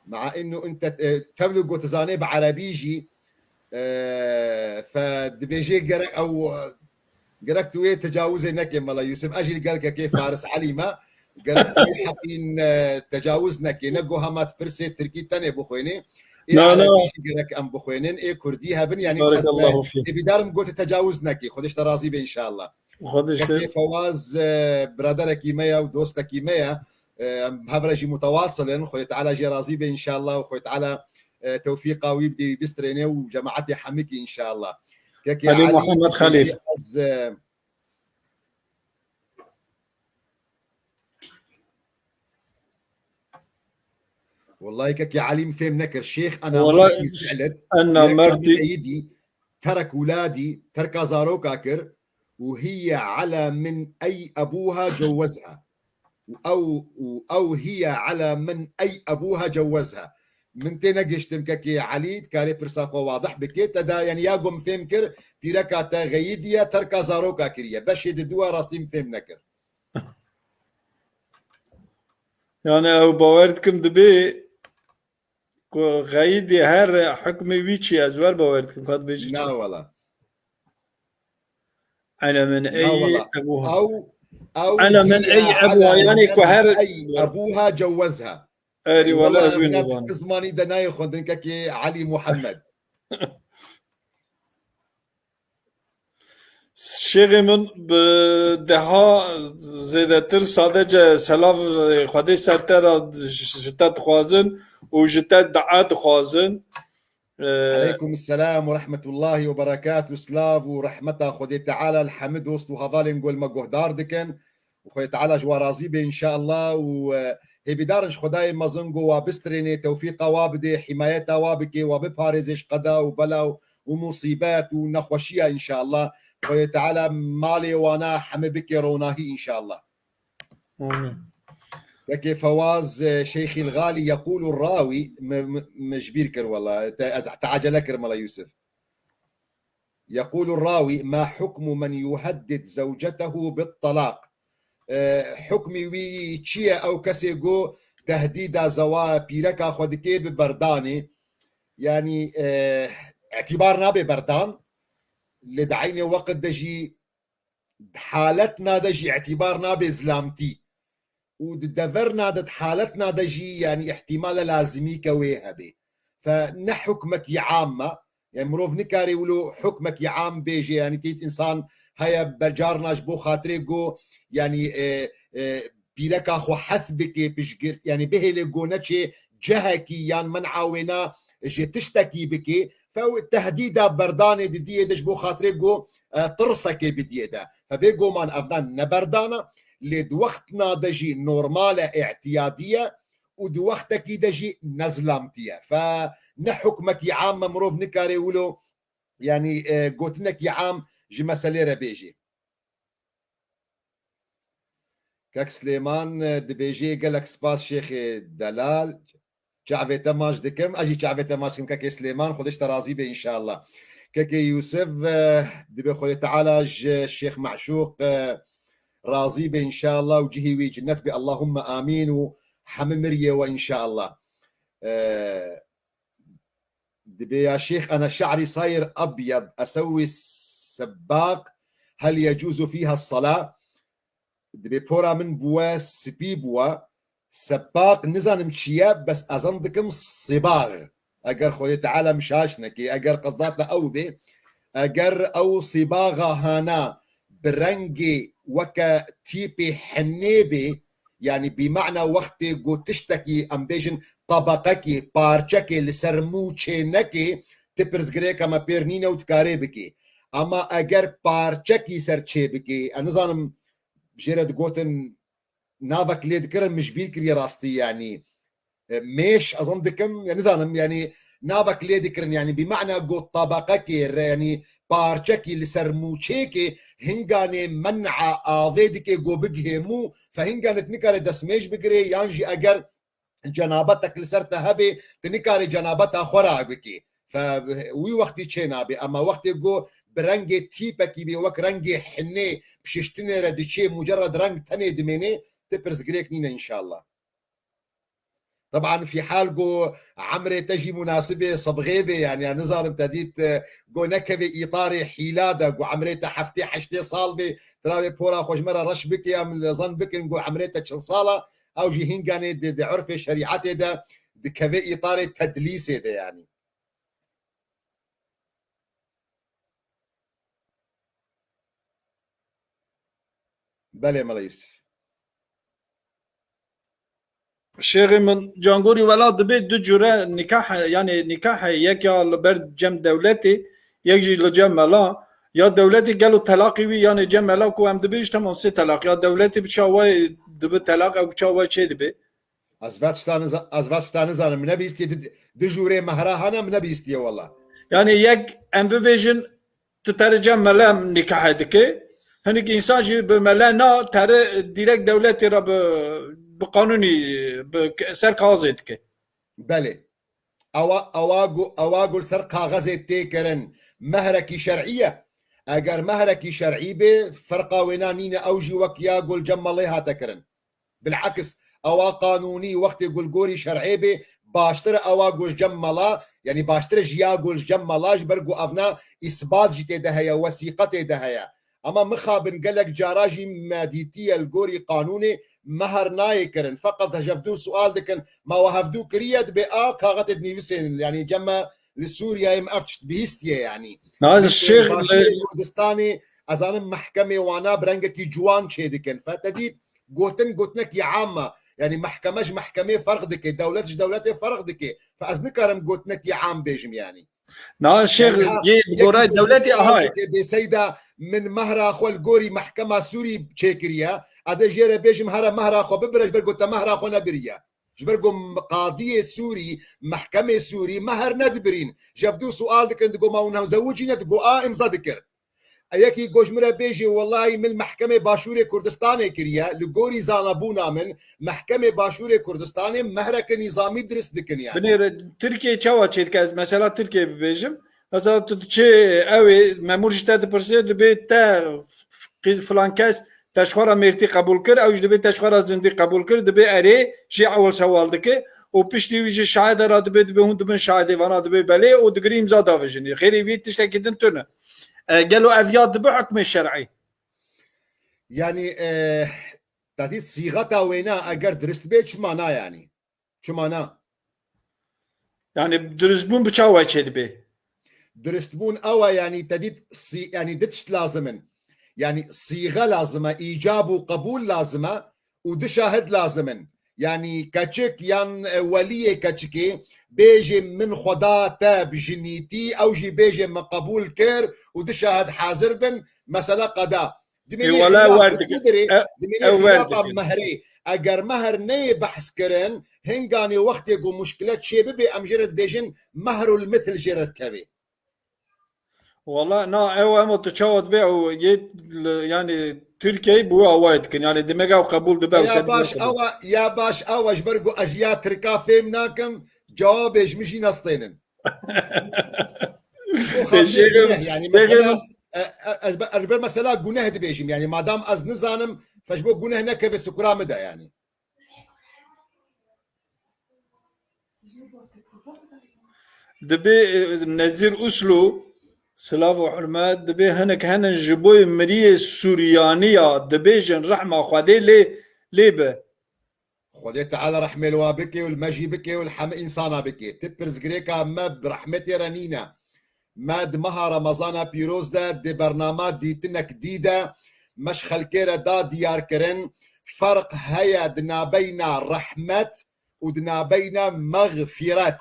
Mea innu inte, e, tevlû got zanê bi erebî jî, e, fe dibêje gerek ew, gerek tu wê tecawizê nekê Mela Yusuf. Ez jî li gel kekê Faris Elî me. Gerek tu wê heqîn, e, tecawuz nekê. Ne goha ma tu pirsê tirkî tenê bixwênê. Ê Na, na. Erebî jî gerek em bixwênin. Ê kurdî hebin. Yanî ez te Barekallahu fîk. Êbîdarim got tecawuz nekê. Xwedê ji te razî be inşallah. Xwedê ji te Kekê Fewaz, e, biraderekî me ye û dostekî me ye. E, em hev re jî mutewasil in. Xwedê Teala jê razî be înşallah û Xwedê Teala, e, tewfîqa wî bidê, wî bistrêne û cemaetê hemikî înşallah. Kekê Elî Elî Muhammed Xelîl. Ez, e, Wellahî kekê Elî min fêm nekir. Şêx ana Wellahî mertî fi'let, ena mertî. Eyidî, terek wladî, terka zaroka kir û hiye ala min ey ebûha cewwezha. Û ew, û ew hiye ala min ey ebûha cewwezha. Min tê negiştim kekê Elî, dikarê pirsa xwe wadih bike. Te da, yanî ya ku min fêm kir, pîreka te xeyidiye, terka zaroka kiriye. Beşê di dua rastî min fêm nekir. Yani ew bawer dikim dibê ku xeyidî her hukmê wî çi ye, ez wer bawer dikim, ka dibêjî çi? Na wala. Ene min Na ey wala. Ebuha. Ew, ew Ene min hiye ey ala ebuha, yani ku min her ey ebuha cewwezha. Erî wala ez wî nizanim. Zimanî de nayê xwendin kekê Elî Muhammed. Şêxê min bi deha zêdetir sadece selav Xwedê ser te re ji te dixwazin û ji te dua dixwazin. Ee, Eleykum selam ve rahmetullahi ve berekatuh. Silav û rehmeta Xwedê Teala li hemî dost û hevalên ku li me guhdar dikin. Û Xwedê Teala ji wa razî be înşallah û, e, hêvîdar in ji Xwedayê mezin ku wa bistrênê, tewfîqa wa bidê, hîmayeta wa bikê, wa biparêzê ji qeda û bela û, û musîbet û nexweşiya înşallah. Xwedê Teala malê wana heme bikê ronahî înşallah. Amîn. Wekê Fewaz, e, Şeyxîl Ğalî, yekûlu rawî, me, me, me ji bîr kir wela. Te, ez te acele kir mela Yusuf. Yekûlu rawî, ma hukmu men yuheddid zewcetehu bit talaq. E, hukmî wî çi ye? Ew kesê ku tehdîda zewa pîreka xwe dike bi berdanê, yanî, e, îtîbar nabe berdan, lê di eynê weqt de jî di haletna de jî îtîbar nabe zilamtî. Û di deverna de, di haletna de jî, yanî îhtimale lazimî ke wê hebe. Fe ne hukmekî am e. Yanî mirov nikare wilo hukmekî am bêje, yanî têt însan heye bercarna ji bo xatirê ku, yanî, e, e, pîreka xwe heth bike, piştgirt, yanî bihêle ku neçê cehekî yan men'a wêna ji tiştekî bike. Fe ew tehdîda berdanê di diyê de ji bo xatirê ku, e, tirsekê bidiyê de. Fe bêguman evdan ne berdan e, lê di wextna de jî normal e, îtiyadî ye û di wextekî de jî ne zilamtî ye. Fe ne hukmekî am e, mirov nikare wilo, yanî, e, gotinekî am ji meselê re bêjê. Kek Silêman, e, dibêjê, gelek spas Şêxê Delal. Çavê te maç dikim, ez jî çavê te maç dikim Kekê Silêman, Xwedê ji te razî be înşallah. Kekê Yûsif, e, dibê Xwedê Teala ji Şêx Meşûq, e, razî be înşallah û cihî wî cinnet be, Allahumme amîn û hemî miriyê we înşallah. E, Dibê ya şêx, ene şe'rî sayir ebyed, esewî sebbaq, hel yecuzu fîha sela? Dibê pora min bûwe, spî bûwe. Sebbaq nizanim çi ye, bes ez zan dikim sibağ. Eger Xwedê Teala min şaş neke, eger qezda te ew bê, eger ew sîbaxa hana bi rengê weke tîpê henê bê, yanî bî mana wextê ku tiştekî, em bêjin, tabaqekê, parçekê li ser mû çê nekê, ti pirsgirêka me pêr nîne û dikarê bikê. Ama eger parçekî ser çê bikê, ez nizanim jê re digotin navek lê dikirin, min ji bîr kiriye rastî, yanî, e, mêş, ez him dikim, ya nizanim, yanî navek lê dikirin, yanî bî mana got tabaqekê re, yanî parçekî li ser mûçêkê hinganê men'a avê dike go bigihê mû, fe hinganê tu nikare destmêj bigirê, yan jî eger cenabetek li ser te hebe, tu nikarê cenabeta xwe re bikî. Fe wî wextî çê nabe. Ema wextê ku bi rengê tîpekî bê, wek rengê hinê, pişiştinê re diçê, mucerred reng tenê dimênê, ti pirsgirêk nîne înşallah. Teban fî hal ku emrê te jî munasibê sebxê bê, yanî, ya nizanim te dît, e, ku nekevê îtarê hîla de, ku emrê te heftê heştê sal bê, tiravê pora xwe ji me re reş bike, em li zan bikin ku emrê te çil sal e, ew jî hînganê di, di urfê şerîetê de dikeve îtarê tedlîsê de, yanî. Belê Mela Yusuf. Şêxê min, cangorî wela dibê du cure nikah, yanî nikah heye, yek ya li ber cem dewletê, yek jî li cem mela, ya dewletê gelo telaqî wî, yanê cem mela ku em dibêjin, tamam, sê telaq, ya dewletê bi çawa dibi telaq, ew bi çawa çê dibe? Ez ve tişta niza-, ez ve tişta nizanim. Min nebîstiye di, di jûrê mehra hene, min nebîstiye wela. Yani yek em bibêjin, tu tere cem mele nikahê dike. Hinek insan jî bi mele na, tere direkt dewletê re bi, bi qanûnî, bi k-, ser kaxizê dike. Belê. Ewa, ewa gu-, ewa gul ser kaxizê tê kirin. Mehrekî şer'î ye. Eger mehrekî şer'î bê, ferqa wêna nîne, ew jî wek ya gul cem melê hate kirin. Bil'eks, ewa qanûnî wextê ku li gorî şer'ê bê, baştir e ewa ku ji cem mala, yanî baştir e ji ya ku ji cem mala, ji ber ku evna îsbat jî tê de heye, wesîqe tê de heye. Ama mixabin gelek cara jî me dîtiye li gorî qanûnê meher nayê kirin. Feqet hevdû sual dikin, ma we hevdû kiriye, dibê a kaxetê dinivîsên, yanî cem me li Sûriyeyê me ev tişt bihîstiye yanî. Na, Li şêx, Başûrê li Kurdistanê, ez zanim mehkemê wana bi rengekî ciwan çê dikin. Fe te dît, gotin gotinekî am e. Yanî mehkeme ji mehkemê ferq dike, dewlet ji dewletê ferq dike. Fe ez nikarim gotinekî am bêjim yanî. Na, şêx, yanî ha, yê bi yekî gorayê dewletê aha ye. Dike bê seyda min mehra xwe li gorî mehkema Sûrî çêkiriye. Ez ê jê re bêjim here mehra xwe bibire, ji ber ku te mehra xwe nebiriye. Ji ber ku qadiyê Sûrî, mehkemê Sûrî meher nedibirîn. Ji hevdû sual dikin, digo ma hûn hewzewicî ne, digo a, imza dikir. Yekî got ji min re bêjê, welahî min li mehkemê Başûrê Kurdistanê kiriye, li gorî zanebûna min, mehkemê Başûrê Kurdistanê mehreke nîzamî dirist dikin yani. Binêre Tirkiye çawa çêdike? Ez mesela Tirkiye bibêjim. Mesela tu diçê ew ê memûr ji te dipirse, dibê te f-, f-, filan kes te ji xwe re mêrtî qebûl kir, ew jî dibê te ji xwe re zindî qebûl kir, dibê erê, jê ewil sewal dike û piştî wî jî şahide re dibê, dibê hûn dibin şahidê vana, dibê belê û digirî îmza davêjinî. Xêrê wî tiştekî din tune. E, gelo ev ya dibe hukmê şer'î? Yanî, e, te dît sîxeta wêna eger dirist bê, çima na yanî? Çima na? Yani diristbûn bi çawa çêdibe? Diristbûn ew e, yanî te dît sî-, yanî di tişt lazim in. Yanî sîxe lazim e, îcab û qebûl lazim e û di şahid lazim in. Yanî keçik yan, e, weliyê keçikê bêjê min xwe da te bi jinîtî, ew jî bêjê min qebûl kir û di şahid hazir bin, mesela qeda. Dimê Ê, nê wele xîlafa wer dikin. Kudirê, E, dimê nê ew wer xîlafa dikin. Mehrê. Eger mehr neyê behs kirin, hinganê wextê ku muşkilet çê bibe, em jê re dibêjin mehrul mithil jê re dikeve. Wala, na, ew ema tu çawa dibe, ew yê li, yani, Tirkiyeyê bi wê awayê dikin. Yani, demek ew qebûl dibe, ew Ya ser baş, dibe. Ewa, ya baş, ewa, ji ber ku ez ya Tirka fêm nakim, cewabê ji min jî nestênin. Şêxê min, guneh, yani, şêxê mesela, min. E, e, ez be-, ez ber mesela guneh dibêjim, yani, madam ez nizanim, fe ji bo guneh nekeve sukura min de, yani. Dibê, e, Nezîr Uslu, silav û hurmet, dibê hinek henin ji bo miriyê Suryaniya dibêjin rehma Xwedê lê, lê be. Xwedê Teala rehmê li wa bike û li me jî bike û li heme însana bike. Ti pirsgirêka me bi rehmetê re nîne. Me di meha Remezana pîroz de di bernama Dîtinek Dî de me ji xelkê re da diyarkirin, ferq heye di nabeyna rehmet û di nabeyna mexfîret.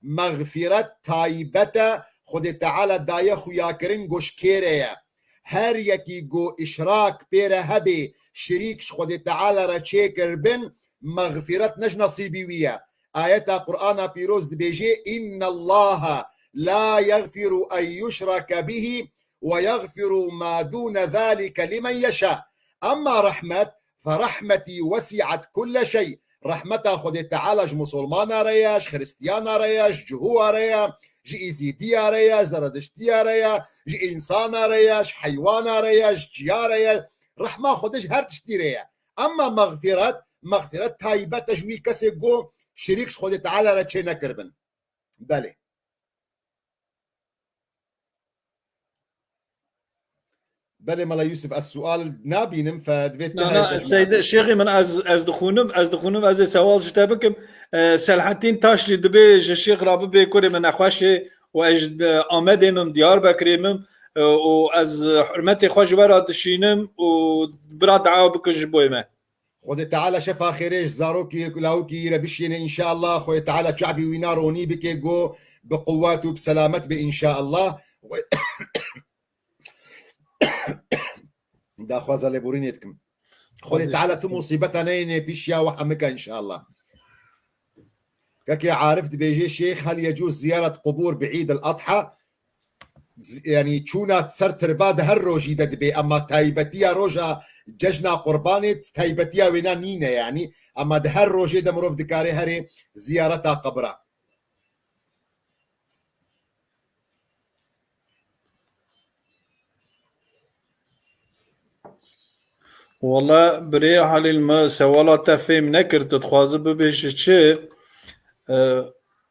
Mexfîret taybet e, Xwedê Teala daye xuyakirin, goşkêre ye. Her yekî go îşrak pê re hebê, şirîk ji Xwedê Teala re çêkir bin, mexfîret ne ji nesîbî wî ye. Ayeta Qur'ana Pîroz dibêje, "Innallaha la yagfiru en yushrake bihi ve yagfiru ma dune zalike limen yeşa." Emma rehmet, "Fe rahmetî wesi'et kulle şey." Rehmeta Xwedê Teala ji musulmana re ye, ji xiristiyana re ye, ji cihûa re ye, ji îzîdiya re ye, ji zerediştiya re ye, ji însana re ye, ji heywana re ye, ji çiya re ye. Rehma Xwedê ji her tiştî re ye. Emma mexfîret, mexfîret taybet e ji wî kesê ku şirîk ji Xwedê Teala re çê nekiribin. Belê. Belê Mela Yusuf, ez sual nabînim, fe divê Na, na, Seyde, şêxê min, ez, ez dixûnim, ez dixûnim, ez ê sewal ji te bikim. E, Selhettin Taşlî dibê ji şêx re bibê kurê min nexweş e û ez ji Amedê mim, Diyarbekirê mim, e, û ez hurmetê xwe ji we re dişînim û bira dua bikin ji boyê me. Xwedê Teala şefa xêrê ji zarokî, lawikî re bişîne înşallah. Xwedê Teala çavî wîna ronî bike, go bi quwet û bi selamet be înşallah. Daxwaza lêborînê dikim. Xwedê Teala tu musîbeta neyêne pîşiya we hemika înşallah. Kekê Arif dibêje, Şêx, hel yecûz ziyaret qubûr bi Îd el Adha? Z-, yanî çûna ser tirba di her rojî de dibê, ema taybetiya roja cejna Qurbanê taybetiya wêna nîne yanî, ema di her rojê de mirov dikare herê ziyareta qebra. Wala birê Halîl, me sewala te fêm nekir, tu dixwazi bibêji çi? E,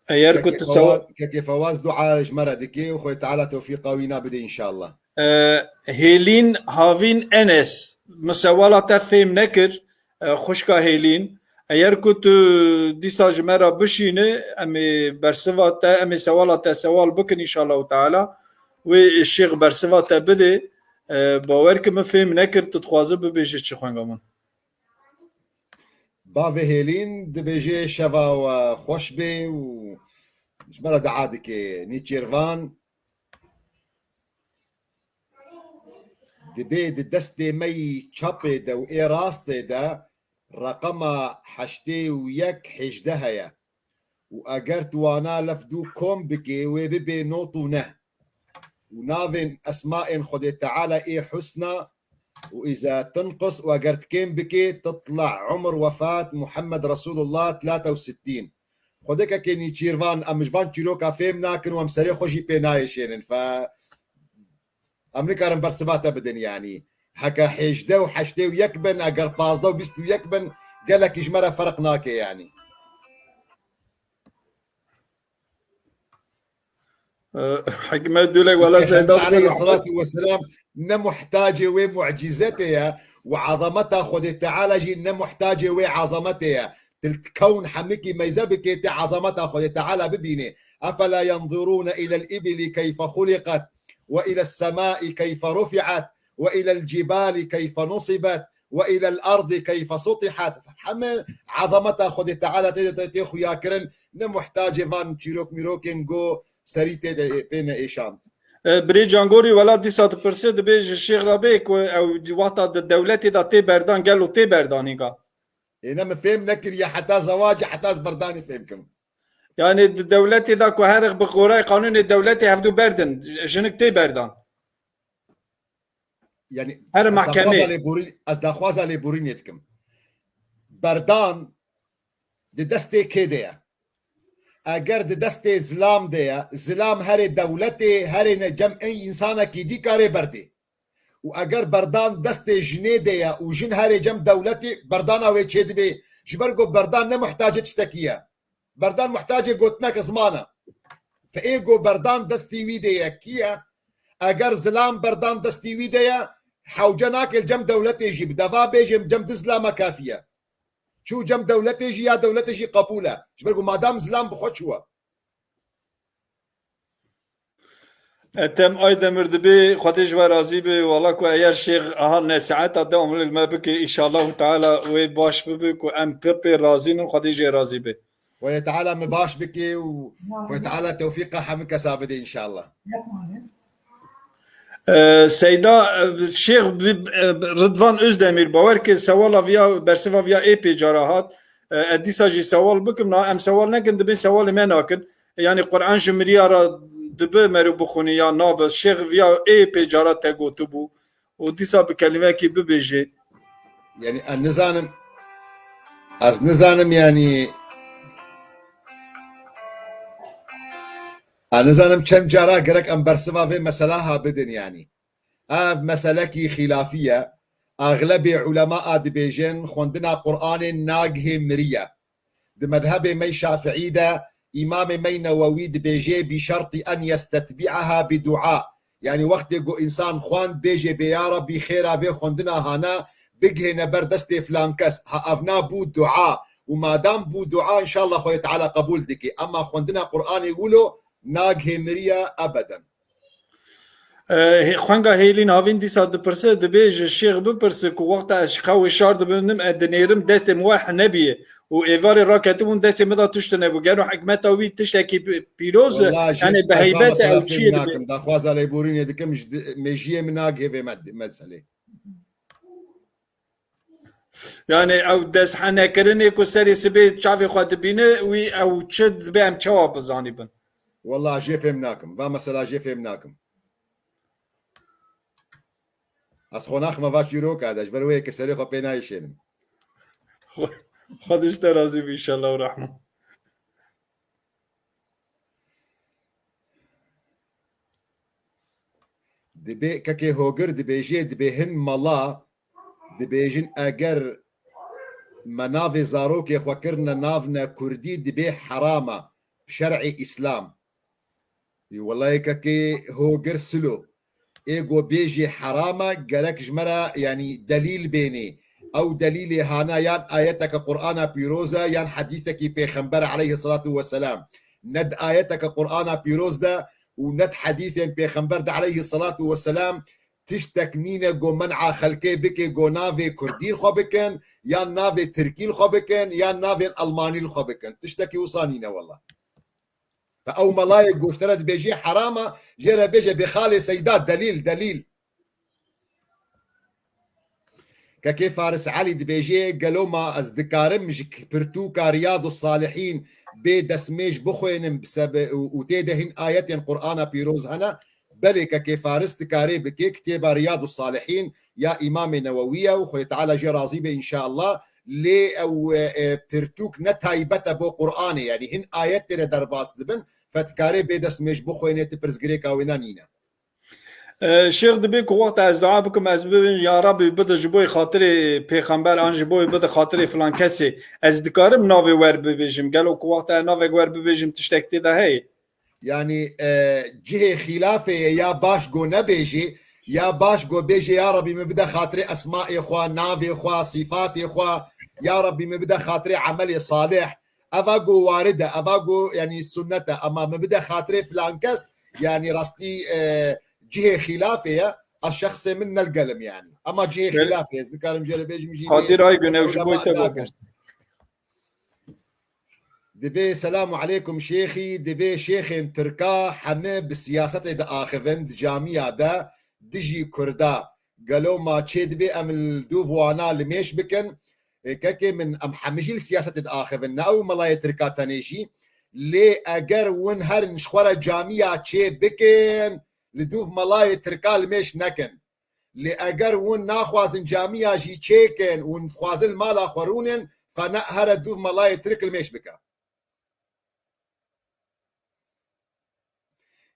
eyer ku Kekê tu sewa- Fewa-, Kekê Fewaz dua ji me re dike û Xwedê Teala tewfîqa wîna bide înşallah. E, Hêlîn Havîn Enes, min sewala te fêm nekir, e, xwişka Hêlîn. Eyer ku tu dîsa ji me re bişîne, em ê bersiva te, em ê sewala te sewal bikin înşallahu teala. Wê şêx bersiva te bidê. E, bawer ki min fêm nekir, tu dixwazi bibêje çi xwenga min. Bavê Hêlîn dibêje şeva we xweş bê û ji me re dua dike. Nîçîrvan. Dibê di destê me yî çepê de û ê rastê de reqema heştê û yek hêjdeh heye. Û eger tu wana lev dû kom bikê, wê bibê not û neh. Û navên esmaên Xwedê Teala ê husna û îza tinqis û eger tu kêm bikê, titla umr wefat Muhammed Resulullah tlata û sittîn. Xwedê kekê Nîçîrvan, em ji van çîroka fêm nakin û em serê xwe jî pê nayêşênin. Fe Em nikarin bersiva te bidin, yanî heke hêjdeh û heştê û yek bin, eger pazdeh û bîst û yek bin, gelekî ji me re ferq nake, yanî. E, Hikmet Dulek, wala Seyda aleyhi salatu ve selam ne muhtacê wê mucîzetê ye û azameta Xwedê Teala jî ne muhtacê wê azametê ye. Til kewn hemikî meyze bikê, tê azameta Xwedê Teala bibînê. Efela yenzurûne ilel ibili keyfe xuliqet ve ilel semai keyfe rufi'et ve ilel cibali keyfe nusibet ve ilel ardi keyfe sutihat. Heme azameta Xwedê Teala tê de tê xuya kirin, ne muhtacê van çîrok mîrokên go serî tê de pê ne êşand. E, Birê Cangorî wela dîsa dipirse, dibê ji şêx re bê ku ew wexta di dewletê de tê berdan, gelo tê berdanî ga? Ê, ne min fêm nekiriye heta zewacê, heta ez berdanê fêm kim. Yani di dewletê de ku herix bi xorayê qanûnê dewletê hevdû berdin, jinik tê berdan. Yani Her ez mehkemê. daxwaza lêborîn-, ez daxwaza lêborînê dikim. Berdan di destê kê de ye? Eger di destê zilam de ye, zilam herê dewletê, herê ne cem ey însanekî dî karê berdê. Û eger berdan destê jinê de ye û jin herê cem dewletê, berdana wê çêdibê. Ji ber ku berdan ne muhtacê tiştekî ye. Berdan muhtacê gotinek ziman e. Fe ê ku berdan destî wî de ye kî ye? Eger zilam berdan destî wî de ye, hewce nake li cem dewletê jî. Bi deva bêjê cem du zilama kafî ye. Çû cem dewletê jî ya dewletê jî qebûl e. Ji ber ku madam zilam bi xwe çû e. Ethem Aydemir dibê, Xwedê ji we razî be. Wala ku eyer şêx aha nesihatta dewam li me bike, înşallahu teala wê baş bibe ku em pir pê razî nin, Xwedê jê razî be. Xwedê Teala me baş bike û Xwedê Teala tewfîqa hemî kesa bide înşallah. E, Seyda, e, Şêx bi-, e, Ridvan Özdemir, bawer ke sewala viya, bersiva viya ê pê cara hat. E, ez dîsa jî sewal bikim, na em sewal nekin, dibê sewalê me nakin. Yani Quran ji miriya re dibe mero bixwînî ya nabe? Şêx viya ê pê cara te gotibû û dîsa bi kelimekî bibêjê. Yani ez nizanim, ez nizanim yani, ez nizanim çend cara gerek em bersiva vê mesela ha bidin yani. Ev meselekî xîlafî ye. Exlebê ulema a dibêjin xwendina Qur'anê nagihê miriye. Di medhebê me Şafi'î de Îmamê me Newewî dibêjê bi şertî en yestetbi'aha bi dua. Yani wextê ku însan xwend bêjê bê ya Rabbî xêra vê xwendina hana bigihêne ber destê filan kes. Ha evna bû dua. Û madam bû dua, înşallah Xwedê Teala qebûl dike. Ema xwendina Qur'anê wilo nagihê miriye ebeden. E, he-, xwenga Hêlîn havîn dîsa dipirse, dibê ji şêx bipirse ku wexta ez ji xewê şar dibim, e, dinêrim destê min we hene bûye û êvarê raketibûn destê min de tişt nebû. Gelo hikmeta wî tiştekî pi-, pîroz e, Wela jê yani bi ez va heybet e, mesela ew fêm çi ye dibê? Nakim. Daxwaza lêborînê dikim, ji di-, mêjiyê min nagihê vê med-, meselê. Yani ew desthenekirine ku serê sibê çavê xwe dibîne, wî ew çi dibe em çawa bizanîbin? Wela jê fêm nakim. Va mesela jê fêm nakim. Ez xwe naxime va çîroka de, ji ber wê yekê serê xwe pê nayêşênim. Xwe-, Xwedê ji te razî bî, înşallah û rehman. Dibê kekê Hogir dibêjê, dibê hin mala dibêjin, eger me navê zarokê xwe kirine navne kurdî, dibê herama bi şer'ê Îslam. Ê, welayê kekê Hogir Silo. Ê go bêjê herama, gerek ji me re, yanî delîl bênê. Ew delîlê hana yan ayeteke Qur'ana pîroz e, yan hedîsekî Pêxember aleyhi salatu ve selam. Ne di ayeteke Qur'ana pîroz de û ne di hedîsên Pêxember de aleyhi salatu ve selam tiştek nîne go men'a xelkê bike, go navê kurdî xwe bikin, yan navê tirkî xwe bikin, yan navên almanî xwe bikin. Tiştekî wisa nîne wela. Te ew melayê goştera dibêjê herama, jê re bêje bê xalê Seyda delîl, delîl. Kekê Faris Elî dibêjê, gelo ma ez dikarim ji k-, pirtûka Riyadu Salihîn bê destmêj bixwênim bi sebe-, û, û tê de hin ayetên Qur'ana pîroz hene? Belê, kekê Faris dikarê bikê, kitêba Riyadu Salihîn ya Îmamê Newewî ye û Xwedê Teala jê razî be înşallah. Lê ew, e, e, pirtûk ne taybet e bo Qur'anê, yanî hin ayet tê de derbas dibin, fe dikarê bê destmêj bixwênê, ti pirsgirêka wêna nîne. E, Şêx, dibê ku wexta ez dua bikim, ez bibim, ya Rabbi, bide ji bo xatirê pêxember an ji bo bide xatirê filan kesê, ez dikarim navê wer bibêjim? Gelo ku wexta ez navek wer bibêjim, tiştek tê de heye? Yanî, e, cihê xîlafê ye, ya baş go nebêjê, ya baş go bêjê, ya Rebî, min bide xatirê esmaê xwe, navê xwe, sîfatê xwe, ya Rebî, min bide xatirê emelê salih. Eva go warid e, eva go, yanî, sunnet e, ama min bide xatirê filan kes, yanî, rastî, e, cihê xîlafê ye, ez şexsê min ne li gel im, yanî. Ama cihê Bel- xîlafê, ez dikarim jê re bêjim jî Qadir bê Aygün, ew ji bo te ulema bikir. Divê, selam aleykum şêxî, divê şêxên Tirka heme bi siyasetê diaxivin di camiya de dijî Kurda. Gelo ma çê dibê em li dûv wana limêş bikin? Ê, kekê min, em hemî jî li siyasetê diaxivin, ne ew melayê Tirka tenê jî. Lê eger win herin ji xwe re camiya çê bikin, li dûv melayê Tirka limêş nekin. Lê eger hûn naxwazin camiya jî çêkin û hûn dixwazin li mala xwe rûnin, fe ne here dûv melayê Tirk li mêş bike.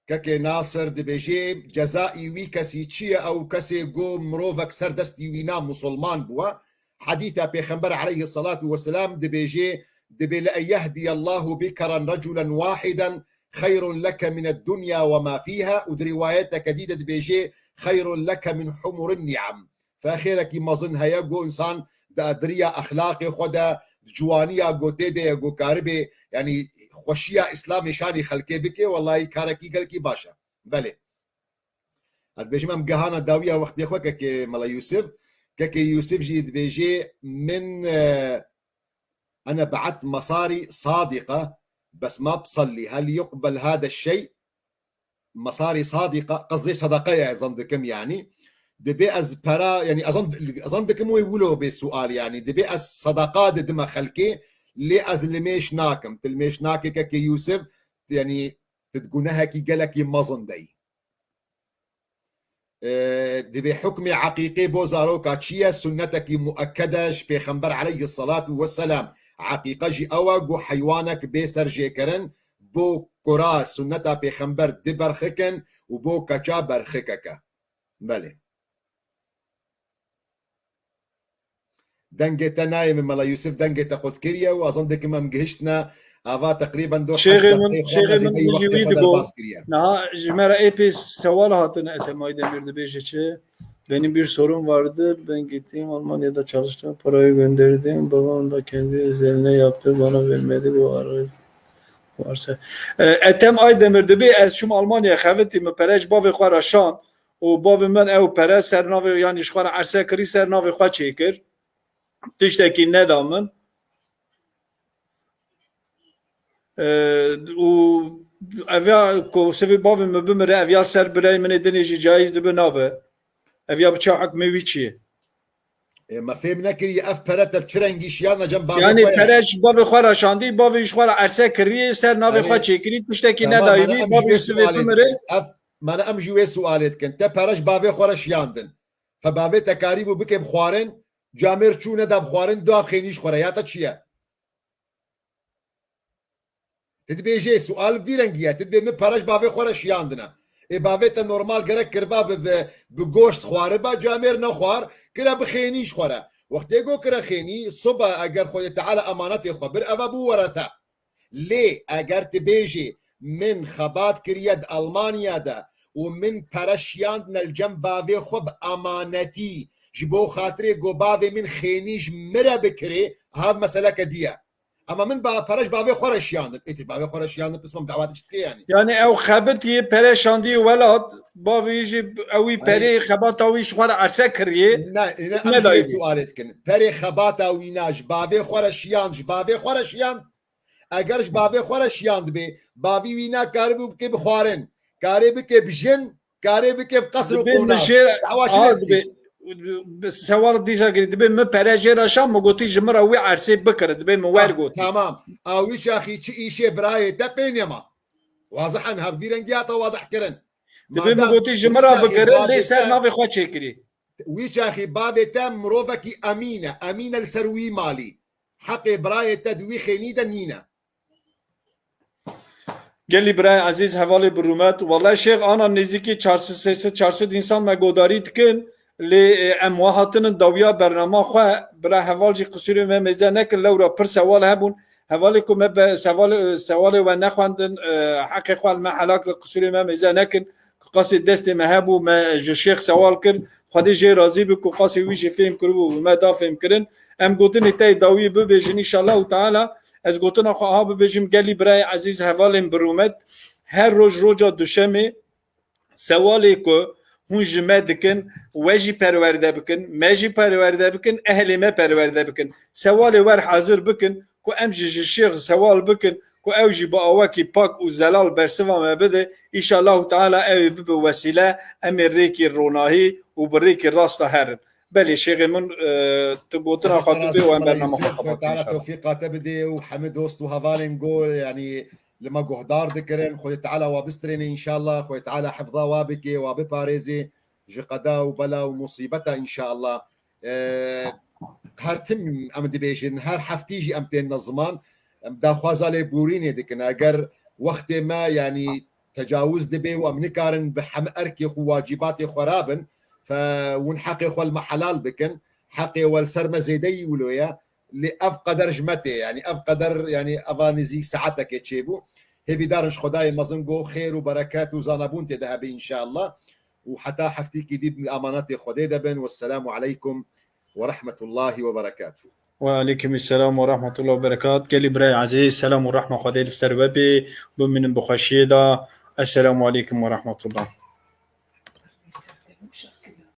Kekê Nasir dibêjê, cezayî wî kesî çi ye? Ew kesê go mirovek ser destî wî na musulman bûwe. Hedîsa Pêxember aleyhisselatu vesselam dibêjê, dibê, "Le en yehdiyallahu bike reculen wahiden xeyrun leke mined dunya ve ma fîha", û di rîwayeteke dî de dibêjê, "Xeyrun leke min humurin ni'am." Fe xêrekî mezin heye, go însan di ediriya exlaqê xwe de, di ciwaniya go tê de ye, go karibê, yanî xweşiya Îslamê şanî xelkê bike, wellahî karekî gelkî baş e. Belê. Ez dibêjim, em gehana dawiya wextê xwe, kekê Mela Yûsif. Kekê Yûsif jî dibêjê, min, e, Ene be'et mesarî sadîqe, bes ma bsellî, hel yuqbel hada şey? Mesarî sadîqe, qezê sedeqe ye, ez zan dikim, yanî. Dibê ez pera, yanî ez zan, ez zan dikim wê wilo bê sual, yanî. Dibê ez sedeqa didime xelkê, lê ez limêş nakim. Tu limêş nakê kekê Yûsif, yanî tu di gunehekî gelekî mezin de yî. E, dibê hukmê eqîqê bo zaroka çi ye? Sunnetekî muekked e ji Pêxember aleyhisselatu vesselam. Eqîqe jî ew e ku heywanek bê ser jêkirin, bo kura sunneta Pêxember di berxikin û bo keça berxikeke. Belê. Dengê te nayê min, Mela Yûsif, dengê te qut kiriye û ez zan dikim em gihiştine ava teqrîben do Şêxê heşt min, deqeyê xwe şêxê mezî min vê min jî wextê wî xwe digot. Derbas kiriye. Niha ji me re epey sewal hatin, Ethem Aydemir dibêje çi? Benim bir sorum vardı. Ben gittim Almanya'da çalıştım. Parayı gönderdim. Babam da kendi özeline yaptı. Bana vermedi. Bu arada varsa. E, Ethem Aydemir dibê, ez çûm Almanya'ya, xevetî min pere ji bavê xwe re şand. û bavê min ew pere ser navê, yanî ji xwe re erse kirî, ser navê xwe çêkir. Tiştekî neda min. E, û ev ya ku sivê bavê min bimire, ev ya ser birayê min ê dinê jî caiz dibe, nabe. Ev ya bi çawa hukmê wî çi ye? E, me fêm nekiriye, ev pere te bi çi rengî şiyana cem bavê Yanî xwe ye? Pere ji bavê xwe re şandî, bavê ji xwe re erse kiriye, ser navê Yanî, xwe çêkirî, tiştekî Tamam, nedayî mana wî, em ji bavê wê ji sivê sualê bimire. dikin. Ev, mana em ji wê sualê dikin. Te pere ji bavê xwe re şiyandin. Fe bavê te karî bû bike bi xwarin, camêr çû neda bi xwarin, dua bi xênî ji xwe re. Ya te çi ye? Ti dibêjê sual vî rengî ye. Ti dibê min pere ji bavê xwe re şiyandine. Ê bavê te normal gerek kiriba bi, bi, bi goşt xwariba, camêr nexwar, kire bi xênî ji xwe re. Wextê go kire xênî, sibe eger Xwedê Teala emanetê xwe bir, eva bû werethe. Lê eger ti bêjê, min xebat kiriye di Almanya de û min pere şiyandine li cem bavê xwe bi emanetî, ji bo xatirê go bavê min xênî ji min re bikirê, ha, ev meseleke dî ye. Ama min ba pere ji bavê xwe re şiyandin. Ê, tu ji bavê xwe re şiyandin, pismam dawet çi dike yanî? Yanî ew xebitî pere şandî welat, bavê jî ew wî Ay. perê xebata wî ji xwe re erse kiriye. Ne, ne, em ji Nedayî. wê sualê dikin. Perê xebata wî na ji bavê xwe re şiyand, ji bavê xwe re şiyand. Eger ji bavê xwe re şiyand bê, bavî wî na karibû bike bi xwarin, karê bike bi jin, karê bike bi qesr û Dibê min qonar. jê Dawa çi a lê dibê, dikî? bi sewal dîsa girî, dibê min pere jê re şand, min gotî ji min re wî ersê bikire, dibê min Ah, wergotî. Tamam. A wî çaxî çi îşê birayê te pê nema? Wazihan, hev vî rengî hata wadih kirin. Dibê min Madem gotî ji wî min re çaxî bikire, lê bavê ser te, navê xwe çêkirî. Wî çaxî bavê te mirovekî emîn e. Emîn e li ser wî malî. Heqê birayê te di wî xênî de nîne. Gelî birayê ezîz, hevalê bi rûmet. Wele şêx ana nêzîkî çar sed, sê sed, çar sed însan me godarî dikin. Lê, e, em wa hatinin dawiya bernama xwe. Bira heval jî qisûrê me mêze nekin. Lewra pir sewal hebûn. Hevalê ku me be-, sewal-, sewalê we nexwendin, e, heqê xwe li me helak li qisûrê me mêze nekin. Ku qasê destê me hebû, me ji şêx sewal kir. Xwedê jê razî bi ku qasê wî jî fêm kiribû, bi me da fêm kirin. Em gotinê te yê dawî bibêjin, înşallahu teala. Ez gotina xwe aha bibêjim, gelî birayê ezîz, hevalên bi rûmet, her roj roja duşemê sewalê ku hûn ji me dikin, we jî perwerde bikin, me jî perwerde bikin, ehlê me perwerde bikin. Sewalê wer hazir bikin ku em jî ji şêx sewal bikin ku ew jî bi awakî pak û zelal bersiva me bide. Înşallahu teala ew ê bibe wesîle, em ê rêkê ronahî û bi rêkê rasta herin. Belê şêxê min, e, tu gotina xwe bibê û em bernama xwe xebatin înşallah. Xwedê Teala tewfîqa te bidê û hemî dost û hevalên go, yanî li me guhdar dikirin. Xwedê Teala wa bistrêne înşallah. Xwedê Teala hifza wa bike, wa biparêzê ji qeda û bela û musîbeta înşallah. E, her tim em dibêjin, her heftî jî em tên ne ziman, em daxwaza lêborînê dikin. Eger wextê me, yanî tecawuz dibe û em nikarin bi heme erkê xwe, wacîbatê xwe rabin, fe hûn heqê xwe li me helal bikin. Heqê we li ser me zêde yî wilo ye. Lê ev qeder ji me tê, yanî ev qeder, yanî eva nêzîk saetekê çêbû. Hêvîdar in ji Xwedayê mezin go xêr û bereket û zanabûn tê de hebe înşallah. Û heta heftîkî dî bi emanetê Xwedê de bin. Wesselamu aleykum ve rahmetullahi ve berekatuhu. Ve aleykum selam ve rahmetullah ve berekat. Gelî birayê ezîz, selam û rehma Xwedê li ser we bê. Bimînin bi xweşiyê de. Esselamu aleykum ve rahmetullah.